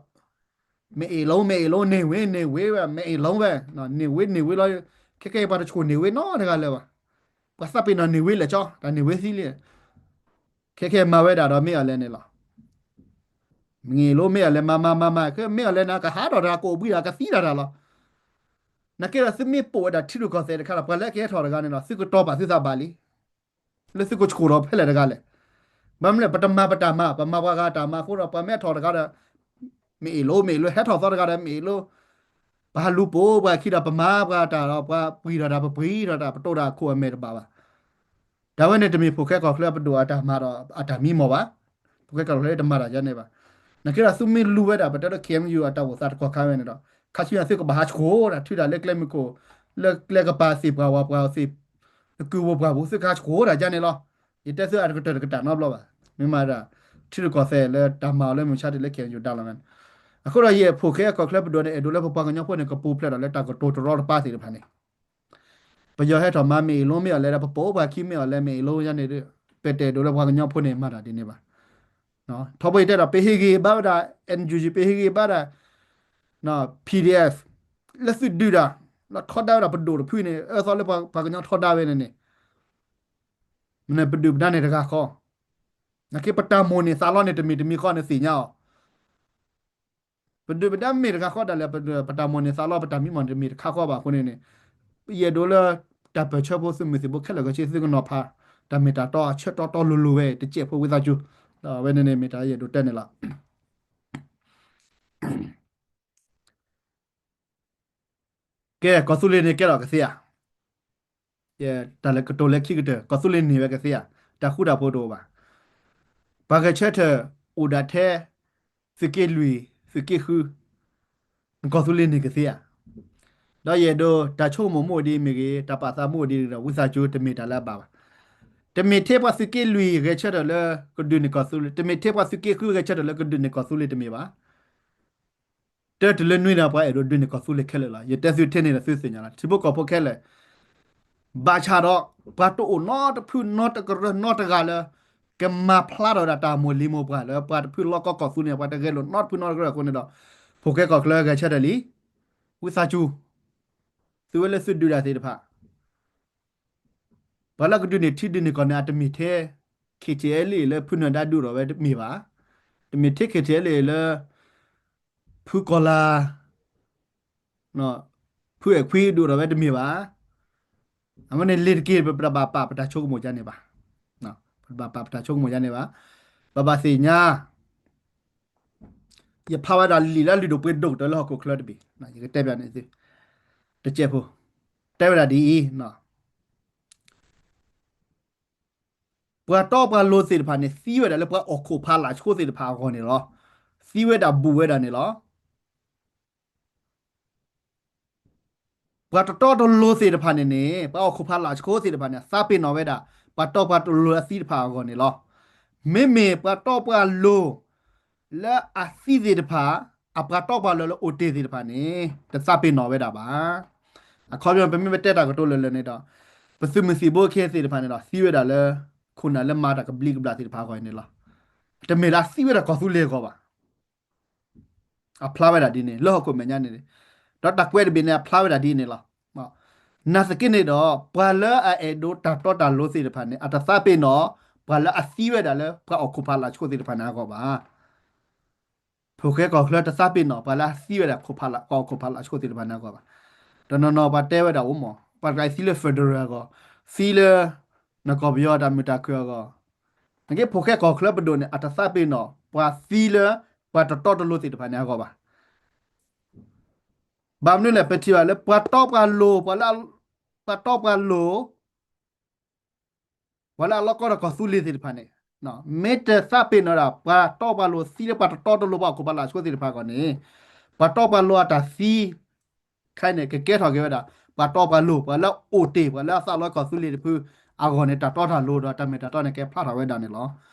မ့ၢ်အ့ၣ်လိမ့ၢ်အ့ၣ်လိ န့ၢ်ဝ့န့ၢ်ဝ့ဝဲ မ့ၢ်အ့ၣ်လိဝဲ န့ၢ်ဝ့န့ၢ်ဝ့လီၤ ခဲကဲပှၤတဆှိၣ်န့ၢ်ဝ့နီတဂၤလၢၤဘၣ် ပှၤသးပ့ၤနီၣ်န့ၢ်ဝ့လဲၣ်ကၠီ တၢ်န့ၢ်ဝ့သံလံ ခဲကဲမၤဝဲဒၣ်ဒီးမ့ၢ်အီၤလဲၣ်န့ၣ်လီၤ မ့ၢ်အ့ၣ်လိမ့ၢ်အီၤလဲၣ် မၤမၤမၤမၤ ကမ့ၢ်အီၤလဲၣ်န့ၣ် ကဟးထီၣ်တၢ် ကအိၣ်ဘှံးတၢ် ကသံတၢ်တၢ်လီၤ နာ်က့ဒီးသုမ့ၢ်ပိာ်ဝဲဒၣ်ထံရူၢ်ကီၢ်သဲးတခါဒီး ပှၤလၢအကဟဲထီၣ်တဂၤန့ၣ်ဒီး သုကတီၤပာ်သုသးဘၣ်လံ လၢသုကဆှိၣ်ဒီးဖဲလဲၣ်တဂၤလဲၣ် ဘၣ်မနုၤလဲၣ် ပတမၤပတၢ်မၤ ပမၤပှၤဂၤတၢ်မၤအဃိဒီး ပှၤမ့ၢ်ထီၣ်တဂၤဒီး မ့ၢ်အ့ၣ်လိမ့ၢ်အ့ၣ်လိ ဟဲထီၣ်သီတဂၤဒီး မ့ၢ်အ့ၣ်လိ ပဟးလူၤပိာ်ပှၤခံဒီး ပမၤပှၤတၢ်ဒီး ပှၤပှံၢ်ထီၣ်တၢ် ပပှံၢ်ထီၣ်တၢ် ပတိၢ်တၢ်ခိၣ်အမဲာ်တဘၣ်ဘၣ် တၢ်ဝဲန့ၣ်တမ့ၢ်ဖိၣ်ဃဲကီၢ်ချၢပဒိၣ်အတၢ်မၤဒီးအတၢ်မံမီၢ်ဘၣ်. ဖိၣ်ဃဲကီၢ်ချၢတမၤတၢ်ယါန့ၣ်ဘၣ်. နာ်က့ဒီးသုမ့ၢ်လူၤဝဲဒၣ် ပတဲလၢ KNU အတၢ်အိၣ်သးတကီၢ်ခါဝဲန့ၣ်ဒီး ခါဆူညါသုကဘၣ်ဟးဆှိၣ်တၢ် ထုးတၢ်လၢကျဲမုၢ်ခိၣ် လၢကျဲကပၤသ့ၣ်ပှၢ်ဝဲပှၤသ့ၣ် ကုၢ်ဝဲပှၢ်ပူၤ သုကဟးဆှိၣ်တၢ်ယါန့ၣ်လီၤ. ယတဲသုအတကတၢၢ်တကတၢၢ်နီတဘျီဘၣ်. မ့ၢ်မးဒၣ် ထံရူၢ်ကီၢ်သဲးလၢတၢ်မၤအီၤလၢမုၢ်ဆါတ့ၢ်လၢ KNU တၢ်လီၢ်ဝဲန့ၣ်. အဃိဒီးယဲၢ်ဖိၣ်ဃဲကီၢ်ချၢပဒိၣ်န့ၣ် အဲၣ်ဒိးလၢပပှၤကညီဖိန့ၣ် ကပူၤဖျဲးဒီးလၢတၢ်ကတိၤတရီတပါသ့ၣ်တဖၣ်န့ၣ် ပယီၤဟဲထီၣ်မၤမ့ၢ်အ့ၣ်လိမ့ၢ်အီၤလဲၣ်ဒီး ပပိာ်ပှၤခံမ့ၢ်အီၤလဲၣ် မ့ၢ်အ့ၣ်လိယါန့ၣ်ဒီး ပတအဲၣ်ဒိးလၢပှၤကညီဖိန့ၣ် မၤတၢ်ဒ်န့ၣ်ဘၣ်. ထီဘိယတဲဒီး ပဟ့ၣ်ဂံၢ်ဘါဝဲဒၣ် NUG ပဟ့ၣ်ဂံၢ်ဘါဒၣ် PDF လၢသုဒုးတၢ် လီၤထီဒါဝဲဒၣ်ပဒိၣ်တဖုန့ၣ် အၢသီလၢပှၤကညီထီဒါဝဲန့ၣ်န့ၣ် မ့ၢ်န့ၣ်ပဒုၣ်ပဒါန့ၣ်တဂၤဃီ နာ်က့ပတၢ်မိၣ်န့ၢ်သးလီန့ၣ် တမ့ၢ်တမံၤဃီန့ၣ်သ့ၣ်ညါအီၤ ပဒုၣ်ပဒါမ့ၢ်တဂၤဃီဒၣ်လဲာ် ပတၢ်မိၣ်န့ၢ်သးလီ ပတၢ်မံမီၢ်န့ၣ် တမ့ၢ်တခါဃီဘၣ်အဃိန့ၣ်န့ၣ် ယအဲၣ်ဒိးလၢ တၢ်ပၢၢ်ဆၢဖိသုးမုၢ်သံၣ်ဘိခဲလၢာ်ခဲဆ့ သုကနီၤဖး တၢ်မ့ၢ်တၢ်တီအဆၢတီတီလိၤလိၤဝဲ တစဲးဖိဝံသးစူၤ ဒီးအဝဲန့ၣ်န့ၣ် မ့ၢ်တၢ်ယအဲၣ်ဒိးတဲန့ၣ်လီၤ. ကဲ ကီၢ်သူလ့ၤန့ၣ်ကဲထီၣ်ကသ့ဧါ. တၢ်လဲၤကတိၤလၢခံကတၢၢ် ကီၢ်သူလ့ၤန့ၢ်ဝဲကသ့ဧါ. တၢ်ဃူတၢ်ဖိးတအိၣ်ဘၣ်. ပှၤဂဲၤဆၢထၢၣ်အိၣ်ဒၣ်ထဲ သုးက့လွံၢ် သုးက့ဃု ကီၢ်သူလ့ၤန့ၢ်ကသ့ဧါ. ဒီးယအဲၣ်ဒိး တၢ်ဆိကမိၣ်မ့ၢ်အိၣ်ဒ်အံၤမ့ၢ်ဂ့ၤ တၢ်ပာ်သးမ့ၢ်အိၣ်ဒ်အံၤဒီး ဝံသးစူၤတမ့ၢ်တၢ်လၢအဘၣ်ဘၣ်. တမ့ၢ်ထဲပှၤသုးက့လွံၢ်ဂဲၤဆၢထၢၣ်လၢ ကဒုးန့ၢ်ကီၢ်သူလ့ၤ တမ့ၢ်ထဲပှၤသုးက့ဃုဂဲၤဆၢထၢၣ်လၢကဒုးန့ၢ်ကီၢ်သူလ့ၤတမ့ၢ်ဘၣ်. တၢတုၤလၢနွံဒီးပှၤအဲၣ်ဒိးဒုးန့ၢ်ကီၢ်သူလ့ၤခဲလၢာ်လီၤ. ယတဲသုထဲန့ၣ်ဒီးသုသ့ၣ်ညါလီၤ. ထံဖိကီၢ်ဖိခဲလၢာ် ဘၣ်ဆၣ်ဒီး ပှၤတအိၣ်နီတဖုနီတကရၢနီတဂၤလၢ ကမၤဖျါထီၣ်ဝဲဒၣ်တၢ်မိၣ်လံမိၣ်ပှၢ်လၢပှၤတဖုလီၢ်ကီၢ်ကီၢ်သူလ့ၤန့ၣ် ပှၤတဂဲၤလိာ်နီတဖုနီတကရၢအဃိန့ၣ်ဒီး ဖိၣ်ဃဲကီၢ်ချၢဂဲၤဆၢထၢၣ်လံ. ဝံသးစူၤ သုဝဲလၢသုဒုးတၢ်သ့ၣ်တဖၣ် ပှၤလၢကဒုးန့ၢ်ထံဒုးန့ၢ်ကီၢ်န့ၣ် အတမ့ၢ်ထဲ KTLA လၢဖုနၢၤဒါဒုးထီၣ်ဝဲတမ့ၢ်ဘၣ်. တမ့ၢ်ထဲ KTLA လၢ ဖုကီၤလၤ ဖုအဲၣ်ခွံဒုးထီၣ်ဝဲတမ့ၢ်ဘၣ်. အဝဲန့ၣ်လ့ၤတက့ၢ် ပတဘၣ်ပာ်ပတၢ်ဆိကမိၣ်ယါန့ၣ်ဘၣ်. ပတဘၣ်ပာ်ပတၢ်ဆိကမိၣ်ယါန့ၣ်ဘၣ်. ပဘၣ်သ့ၣ်ညါ ယဖးဝဲဒၣ်လံာ်လၢလုၢ်ဒိၣ်ပှ့ၤဒိၣ်ကတၢၢ်လၢဟီၣ်ခိၣ်ချၢတဘ့ၣ် ယကတဲဘၣ်န့ၣ်သု တစဲးဖိ တဲဝဲဒၣ်ဒ်အံၤ ပှၤတီပှၤလိၤသ့ၣ်တဖၣ်န့ၣ် သံဝဲဒၣ်လၢပှၤအိၣ်ခိးဖးလၢ်ဆိသ့ၣ်တဖၣ်အဂီၢ်န့ၣ်လီၤ. သံဝဲဒၣ်ဘူးဝဲဒၣ်န့ၣ်လီၤ. ပှၤတတီတလိၤသ့ၣ်တဖၣ်န့ၣ်န့ၣ် ပှၤအိၣ်ခိးဖးလၢ်ဆိသ့ၣ်တဖၣ်န့ၣ် သးပ့ၤနီၣ်ဝဲဒၣ် ပှၤတီပှၤလိၤအသံတဖၣ်အဂီၢ်န့ၣ်လီၤ. မ့မ့ၢ်ပှၤတီပှၤလိၤ လၢအသံသ့ၣ်တဖၣ် အပှၤတီပှၤလိၤလၢအိၣ်တ့ၢ်သ့ၣ်တဖၣ်န့ၣ် တသးပ့ၤနီၣ်ဝဲဒၣ်ဘၣ်. အခီပညီ ပမ့ၢ်ပတဲတၢ်ကတိၤလၢာ်လၢာ်န့ၣ်ဒီး ပသုးမုၢ်သံၣ်ဘိခဲအံၤသ့ၣ်တဖၣ်န့ၣ်ဒီး သံဝဲဒၣ်လၢ ခိၣ်နၢ်လၢမၤတၢ်ကဘျံးကဘျၣ်သ့ၣ်တဖၣ်အဂီၢ်န့ၣ်လီၤ. တမ့ၢ်လၢအသံဝဲဒၣ်ကီၢ်သူလ့ၤအဂီၢ်ဘၣ်. အဖျါဝဲဒၣ်ဒ်န့ၣ် လၢဟီၣ်ခိၣ်မဲာ်ညါန့ၣ်, ဒီးတၢ်ကွဲးတဘ့ၣ်န့ၣ် အဖျါဝဲဒၣ်ဒ်န့ၣ်လီၤ. နာ်သက့န့ၣ်ဒီး ပှၤလၢအအဲၣ်ဒိးတၢ်တီတၢ်လိၤသ့ၣ်တဖၣ်န့ၣ် အတသးပ့ၤနီၣ် ပှၤလၢအသံဝဲဒၣ်လၢပှၤအိၣ်ခိၣ်ဖးလၢ်ဆှိၣ်သ့ၣ်တဖၣ်န့ၣ်အဂီၢ်ဘၣ်. ဖိၣ်ဃဲကီၢ်ချၢတသးပ့ၤနီၣ် ပှၤလၢအသံဝဲဒၣ်ခိၣ်ဖးလၢ် ပှၤအိၣ်ခိၣ်ဖးလၢ်ဆှိၣ်သ့ၣ်တဖၣ်န့ၣ်အဂီၢ်ဘၣ်. တနီၤနီၤပှၤတဲဝဲဒၣ်အိၣ်မး ပှၤတဂၤသံလၢ federal အဂီၢ်, သံလၢ နကီၢ်ပယီၤတၢ်မုာ်တၢ်ခုၣ်အဂီၢ်, နာ်သက့ဖိၣ်ဃဲကီၢ်ချၢပဒိၣ်န့ၣ် အတသးပ့ၤနီၣ် ပှၤသံလၢ ပှၤတတီတလိၤသ့ၣ်တဖၣ်န့ၣ်အဂီၢ်ဘၣ်. ဘၣ်မနုၤလဲၣ် ပထံၣ်ဘၣ်လၢပှၤတီပှၤလိၤ ပှၤလၢ ပှၤတီပှၤလိၤ ပှၤလၢအလီၢ်ကီဒီးကီၢ်သူလ့ၤသ့ၣ်တဖၣ်န့ၣ် မ့ၢ်တသးပ့ၤနီၣ်ဒၣ် ပှၤတီပှၤလိၤသံလၢပှၤတတီတလိၤ ပှၤအိၣ်ခိၣ်ဖးလၢ်ဆှိၣ်သ့ၣ်တဖၣ်အဂီၢ်န့ၣ်, ပှၤတီပှၤလိၤအတၢ်သံ ခဲအံၤန့ၣ် ကကဲထီၣ်က့ၤဝဲဒၣ် ပှၤတီပှၤလိၤ ပှၤလၢအအိၣ်တ့ၢ် ပှၤလၢအသးလီကီၢ်သူလ့ၤတဖုအဂီၢ်န့ၣ် တၢ်တီတၢ်လိၤဒီးတၢ်မ့ၢ်တၢ်တီန့ၣ် ကဲဖျါထီၣ်ဝဲဒၣ်န့ၣ်လီၤ.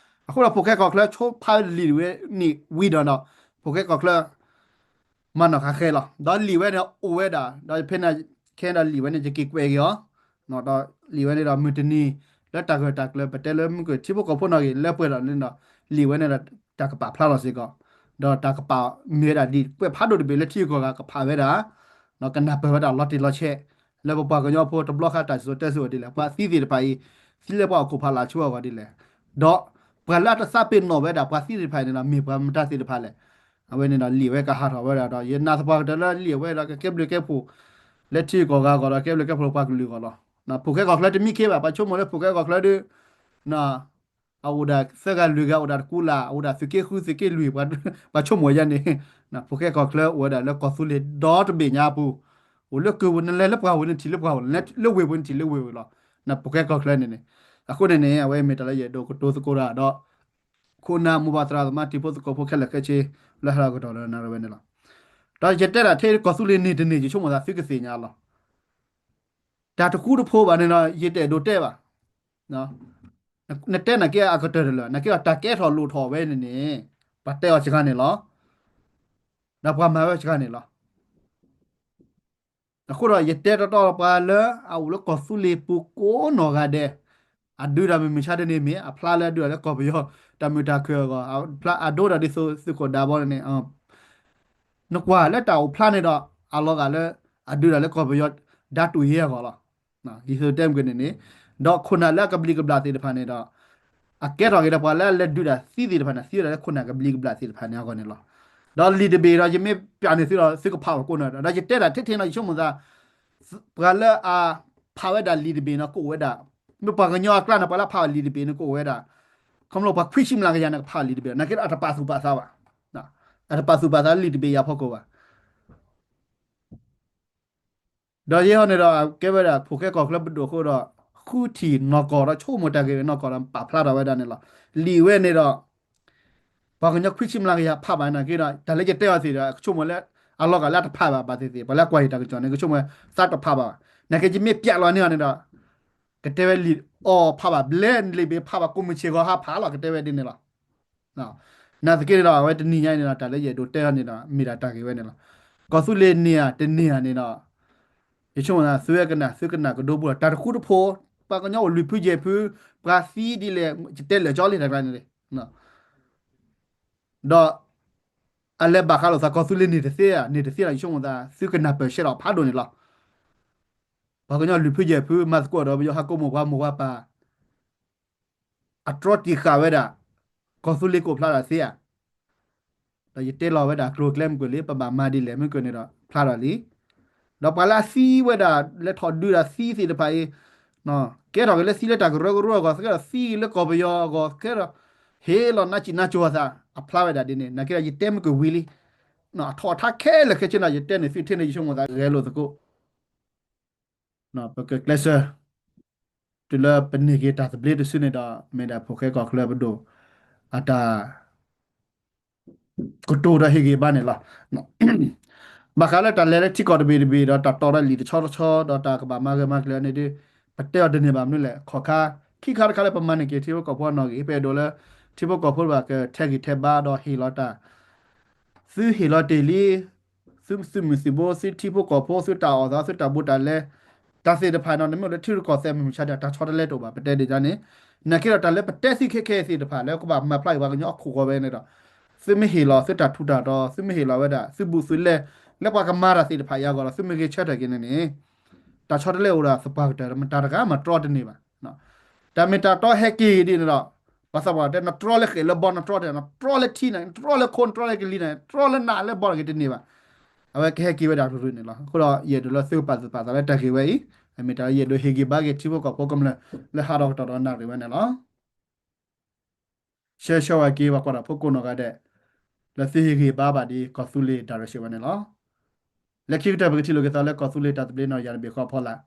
အဃိဒီးဖိၣ်ဃဲကီၢ်ချၢဆိဖးလံာ်ဝဲန့ၣ်ဝံၤဒီး ဖိၣ်ဃဲကီၢ်ချၢ မၤနီၣ်ဃာ်ဃဲလီၤ. ဒီးလံာ်ဝဲန့ၣ်အိၣ်ဝဲဒၣ် ဒီးဖဲန့ၣ် ခဲဒီးလံာ်ဝဲန့ၣ် ယက့ၤကွဲးက့ၤအီၤ, ဒီးလံာ်ဝဲန့ၣ်ဒီးမုၢ်တနံၤ လၢတၢ်ဂၢၢ်တၢ်ကျၢၤ ပတဲလၢမုၢ်ကထံဖိကီၢ်ဖိနီၣ်ဂ့ၤ လၢပှဲၤဒီးန့ၣ်ဒီး လံာ်ဝဲန့ၣ်ဒီး တၢ်ကပာ်ဖျါလီၤစ့ၢ်ကီး, ဒီးတၢ်ကပာ်မ့ၢ်ဝဲဒၣ်လံာ်ကွဲးဖးဒိၣ်တဘ့ၣ်လၢထံဂုၤကီၢ်ဂၤကဖးဝဲဒၣ် ဒီးကနၢ်ပၢၢ်ဝဲဒၣ်လီၤတံၢ်လီၤဆဲး လၢပပှၤကညီဖိတဘျီဃီတၢ်စံၣ်စိၤတဲစိၤဒ်လဲၣ် ပှၤသံသ့ၣ်တဖၣ်အံၤ သံလၢပှၤအိၣ်ခိၣ်ဖးလၢ်ဆှိၣ်အဂီၢ်ဒ်လဲၣ်, ဒီးပှၤလၢအတသးပ့ၤနီၣ်ဝဲဒၣ် ပှၤသံသ့ၣ်တဖၣ်အံၤန့ၣ်ဒီး မ့ၢ်ပှၤမတၤသ့ၣ်တဖၣ်လဲၣ်. အဝဲန့ၣ်ဒီးလံာ်ဝဲကဟးထီၣ်ဝဲဒၣ်ဒီး ယနာ်သပှၢ်ကတၢၢ်လၢလံာ်အဝဲဒီးကကဲဘျုးကဲဖှိၣ် လၢထံဂုၤကီၢ်ဂၤအဂီၢ်ဒီး ကဲဘျုးကဲဖှိၣ်လၢပှၤကလုာ်အဂီၢ်လီၤ. ဖိၣ်ဃဲကီၢ်ချၢတမံခ့ဘၣ် ပှၤဆိကမိၣ်လၢဖိၣ်ဃဲကီၢ်ချၢဒီး အအိၣ်ဒၣ်သၢဂၤလွံၢ်ဂၤ အိၣ်ဒၣ်တကူလၢ် အိၣ်ဒၣ်သုးက့ဃုသုးက့လွံၢ် ပှၤဆိကမိၣ်ယါန့ၣ်, ဖိၣ်ဃဲကီၢ်ချၢအိၣ်ဝဲဒၣ်လၢကီၢ်သူလ့ၤဒီတဘ့ၣ်ညါအပူၤ, အိၣ်လၢကုၢ်ပူၤ နလဲၤလၢပှၢ်ပူၤန့ၣ်ထံၣ်လၢပှၢ်ပူၤ နလဲၤလၢဝ့ၢ်ပူၤန့ၣ်ထံၣ်လၢဝ့ၢ်ပူၤလီၤ. ဖိၣ်ဃဲကီၢ်ချၢန့ၣ်န့ၣ်, အဃိန့ၣ်န့ၣ် အဝဲမ့ၢ်တၢ်လၢယအဲၣ်ဒိးကတိၤသကိးတၢ်ဒီး ခိၣ်နၢ်မိၢ်ပၢ်သရၣ်သမါတံၤဖိသကိးဖိခဲလၢာ်ခဲဆ့ လၢဟးလီၤကတီၢ်ဒီးနၣ်ရံၣ်ဝဲန့ၣ်လီၤ. ဒီးယတဲဒၣ်ထဲကီၢ်သူလ့ၤန့ၢ်တန့ၢ် ယဆိကမိၣ်သးသုကသ့ၣ်ညါလီၤ. တၢ်တဃူတဖိးဘၣ်န့ၣ်ဒီး ယတအဲၣ်ဒိးတဲဘၣ်. နတဲနာ်က့အကတၢၢ်တလၢာ် နာ်က့ဒီးတၢ်ကဲထီၣ်လိၣ်ထီၣ်ဝဲန့ၣ်န့ၣ် ပှၤတဲအီၤစှၤန့ၣ်လီၤ. ဒီးပှၤမၤဝဲစှၤန့ၣ်လီၤ. အဃိဒီးယတဲတီတီပှၤလၢအအိၣ်လၢကီၢ်သူလ့ၤပူၤကိးနီၢ်ဂၤဒဲး အဒုးတၢ်မုၢ်မဆါတန့ၢ်မ့ၢ် အဖျါလၢအဒုးတၢ်လၢကီၢ်ပယီၤ တၢ်မုာ်တၢ်ခုၣ်အဂီၢ် အဒိတၢ်ဒ်သိးသုးခိၣ်ဒးဘီန့ၣ် နကွၢ်လၢတၢ်အိၣ်ဖျါန့ၣ်ဒီး အလီၤဂာ်လၢ အဒုးတၢ်လၢကီၢ်ပယီၤ ဒၣ်တူၢ်ယဲအဂီၢ်လီၤ. ဒ်သိးတဲမုၢ်ကန့ၣ်န့ၣ်, ဒီးခိၣ်နၢ်လၢအကဘျံးကဘျၣ်သ့ၣ်တဖၣ်န့ၣ်ဒီး အကဲထီၣ်က့ၤဒီးပှၤလၢအလဲၤဒုးတၢ်သံသ့ၣ်တဖၣ်န့ၣ် သံဝဲဒၣ်လၢခိၣ်နၢ်ကဘျံးကဘျၣ်သ့ၣ်တဖၣ်န့ၣ်အဂီၢ်န့ၣ်လီၤ. ဒီးလံာ်တဘ့ၣ်ဒီး ယမ့ၢ်ပျးန့ၢ်သုဒီး သုကဖးအီၤကိးနီၢ်ဒီး ဒီးယတဲဒၣ်ထဲထဲနီၤ ယဆိကမိၣ်သး ပှၤလၢအဖးဝဲဒၣ်လံာ်တဘ့ၣ်န့ၣ် ကအိၣ်ဝဲဒၣ်, မ့ၢ်ပှၤကညီအကျါန့ၣ် ပှၤလၢအဖးလံာ်တဘ့ၣ်န့ၣ် ကအိၣ်ဝဲဒၣ်, ခီဖျိပှၤခွံဆံမျးကယၤန့ၣ် ကဖးလံာ်တဘ့ၣ် နာ်က့ဒီးအတပာ်သူၣ်ပာ်သးဘၣ်, အတပာ်သူၣ်ပာ်သးလံာ်တဘ့ၣ်ယၤဖီခိၣ်ဘၣ်. ဒီးယဲဟီန့ၣ်ဒီး ကဲဝဲဒၣ်ဖိၣ်ဃဲကီၢ်ချၢပဒိၣ်အဃိဒီး ဃုထံၣ်နီၢ်ကီၢ်ဒီး ဆိကမိၣ်တၢ်ဂ့ၢ်ဝဲနီၢ်ကီၢ်ဒီး ပာ်ဖျါထီၣ်ဝဲဒၣ်န့ၣ်လီၤ. လံာ်ဝဲန့ၣ်ဒီး ပှၤကညီခွံဆံမျးကယၤဖးဘၣ်နာ်က့ဒီး တၢ်လၢယတဲအီၤသ့ၣ်ဒီး ကဆိကမိၣ်လၢ အလီၤဂာ်လၢအတဖးဘၣ်ဘၣ်သ့ၣ်သ့ၣ် ပှၤလၢအကွၢ်ယတၢ်ကစီၣ်န့ၣ် ကဆိကမိၣ်သးတဖးဘၣ်. နာ်က့ယမ့ၢ်ပျးလီၤန့ၢ်အီၤန့ၣ်ဒီး ကတဲဝဲလံာ်အီၤဖးဘၣ်ဘျဲၣ်လံာ်ဘ့ၣ်ဖးဘၣ်ကိးမုၢ်ဆ့ၣ်ဂီၤဟးဖးလီၤ ကတဲဝဲဒ်န့ၣ်လီၤ. နာ်သက့န့ၣ်ဒီး အဝဲတနံၤညါအံၤန့ၣ်ဒီး တၢ်လၢယအဲၣ်ဒိးတဲအီၤန့ၣ်ဒီး မ့ၢ်ဒၣ်တၢ်ဂ့ၢ်ဝဲန့ၣ်လီၤ. ကီၢ်သူလ့ၤန့ၢ်ဧါတန့ၢ်ဧါန့ၣ်ဒီး ယဆိကမိၣ်သး သုဝဲကနၣ် သုကနၣ်ကဒိပူၤလီၤ. တၢ်တဃူတဖိး ပှၤကညီအိၣ်လွံၢ်ဖုယဲၢ်ဖု ပှၤသံဒ်လဲၣ် ယတဲလၢာ်ကၠီလံတၢ်ကျါန့ၣ် ဒီး အလဲၤဘၣ်ဃးလိာ်သး ကီၢ်သူလ့ၤန့ၢ်တသ့ဧါ န့ၢ်တသ့ဒီး ယဆိကမိၣ်သး သုကနၢ်ပၢၢ်ရှဲလီၤဖးဒိၣ်န့ၣ်လီၤ. ပှၤကညီလွံၢ်ဖုယဲၢ်ဖု မၤသကိးဒီးပယီၤဟးကိးမိၢ်ပှၤမိၢ်ပှၤပၢ် အတြီတံာ်ဃာ်ဝဲဒၣ် ကီၢ်သူလ့ၤကအိၣ်ဖျါဒၣ်သ့ဧါ. ဒီးယတဲလီၤဝဲဒၣ်ကျိၤကျဲမုၢ်ကွံာ်လံ ပဘၣ်မၤဒ်လဲၣ်မုၢ်ကွံာ်န့ၣ်ဒီး ဖျါထီၣ်လံ. ဒီးပှၤလၢအသံဝဲဒၣ် လဲၤထီၣ်ဒုးတၢ်သံသ့ၣ်တဖၣ်အံၤ ကဲထီၣ်က့ၤလၢသံလၢတၢ်ကရၢကရိအဂီၢ် ကဲထီၣ်သံလၢကီၢ်ပယီၤအဂီၢ် ကဲထီၣ် ဟ့ၣ်လီၤနါစံၣ်နါစိၤအသး အဖျါဝဲဒၣ်ဒ်န့ၣ် နာ်က့ဒီးယတဲမုၢ်ကွံာ်ဝံၤလံ. အထီၣ်အထါခဲလၢာ်ခဲဆ့န့ၣ် ယတဲန့ၢ်သုထဲန့ၣ် ယဆိကမိၣ်သးဂဲၤလိာ်သကိး ပကကျဲးစၢး တုၤလၢပန့ၢ်က့ၤတၢ်သဘျ့တစုန့ၣ်ဒီး မ့ၢ်ဒၣ်ဖိၣ်ဃဲကီၢ်ချၢပဒိၣ် အတၢ်ကတိၤဒီးဟ့ၣ်ဂံၢ်ဘါန့ၣ်လီၤ. ဘၣ်ဃးလၢတၢ်လဲၤလၢထံကီၢ်တဘ့ၣ်တဘ့ၣ်ဒီး တၢ်တီဒီးလံာ်တဆီတဆီ ဒီးတၢ်ကဘၣ်မၤဂၢၢ်မၤကျၢၤန့ၣ်ဒီး ပတဲအီၤတန့ၢ်ဘၣ်မနုၤလဲၣ် ခီၣ်ခါ ခံခါတခါလၢပမၤန့ၢ်က့ၤထံဖိကီၢ်ဖိအနီၣ်ဂံၢ် ပအဲၣ်ဒိးလၢ ထံဖိကီၢ်ဖိတဖၣ်ကထဲးဂံၢ်ထဲးဘါဒီးဟ့ၣ်လီၤတၢ် သုဟ့ၣ်လီၤတ့ၢ်လံ သုသုးမုၢ်သံၣ်ဘိ သုထံဖိကီၢ်ဖိ သုတၢ်အီၣ်သး သုတၢ်ဘူးတၢ်လဲ တၢ်သ့ၣ်တဖၣ်နီၤ နမ့ၢ်အိၣ်လၢထံရူၢ်ကီၢ်သဲးမုၢ်မဆါဒီး တၢ်ဆီတလဲတအိၣ်ဘၣ် ပတဲဒ်န့ၣ်. နာ်က့ဒီးတၢ်လၢပတဲသ့ခဲခဲသ့ၣ်တဖၣ် လၢကဘၣ်မၤဖျါအံၤပှၤကညီအခိၣ်ဂီၤဝဲန့ၣ်ဒီး သုမ့ၢ်ဟ့ၣ်လီၤသုတၢ်ထူးတၢ်တီၤ သုမ့ၢ်ဟ့ၣ်လီၤဝဲဒၣ် သုဘူးသုလဲ လၢပှၤကမၤတၢ်သ့ၣ်တဖၣ်အံၤအဂီၢ်ဒီး သုမ့ၢ်ဂဲၤဆၢထၢၣ်က့ၤန့ၣ်န့ၣ် တၢ်ဆီတလဲအိၣ်ဒီးသပှၢ်ကတၢၢ် မတၤတဂၤမၤတြီတန့ၢ်ဘၣ်. တၢ်မ့ၢ်တၢ်တီဟဲက့ၤဒ်န့ၣ်ဒီး ပှၤသးပှၢ်တဲ နတြီလၢဃဲၣ်လၢဘီ နတြီတဲ နတြီလၢထံန့ၣ် နတြီလၢခိ နတြီလၢကလံၤန့ၣ် တြီလၢနးလၢဘီတဂ့ၤတန့ၢ်ဘၣ်. အဝဲကဟဲက့ၤဝဲဒၣ်ရူၤရူၤန့ၣ်လီၤ. အဃိဒီးယအဲၣ်ဒိးလၢသုကပာ်သူၣ်ပာ်သးလၢတၢ်ဂ့ၢ်ဝဲအံၤ အမ့ၢ်တၢ်လၢယအဲၣ်ဒိးဟ့ၣ်ဂံၢ်ဘါက့ၤထံဖိကီၢ်ဖိကမျၢၢ် လၢဟးထီၣ်ကတီၢ်ဒီးနၣ်ရံၣ်ဝဲန့ၣ်လီၤ. ဆၢဂ့ၤဆၢဝါက့ၤပှၤကွၢ်တၢ်ဖိကိးနီၢ်ဂၤဒဲး လၢသုဟ့ၣ်ဂံၢ်ဘါဘၣ်ဒ်ကီၢ်သူလ့ၤ direction ဝဲန့ၣ်လီၤ. လၢခံကတၢၢ်ပကထံၣ်လိာ်က့ၤသးလၢကီၢ်သူလ့ၤတၢ်သဘျ့နီၣ်ယၤတဘ့ၣ်ဃီအဖီလာ်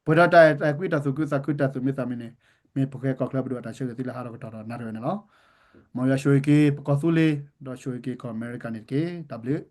ပှဲၤဒီးတၢ်အဲၣ်တၢ်ကွံတၢ်သူၣ်ခုသးခုတၢ်သူၣ်မံသးမုာ်န့ၣ် မ့ၢ်ပဃဲကီၢ်ချၢပဒိၣ်အတၢ်ဆၢဂ့ၤသုလၢဟးထီၣ်ကတီၢ်ဒီးနၣ်ရံၣ်ဝဲန့ၣ်လီၤ. မ်ယွၤဆိၣ်ဂ့ၤက့ၤပကီၢ်သူလ့ၤ ဒီးဆိၣ်ဂ့ၤက့ၤကီၢ်အမဲရကၤန့ၣ်တက့ၢ်. တၢ်ဘျုး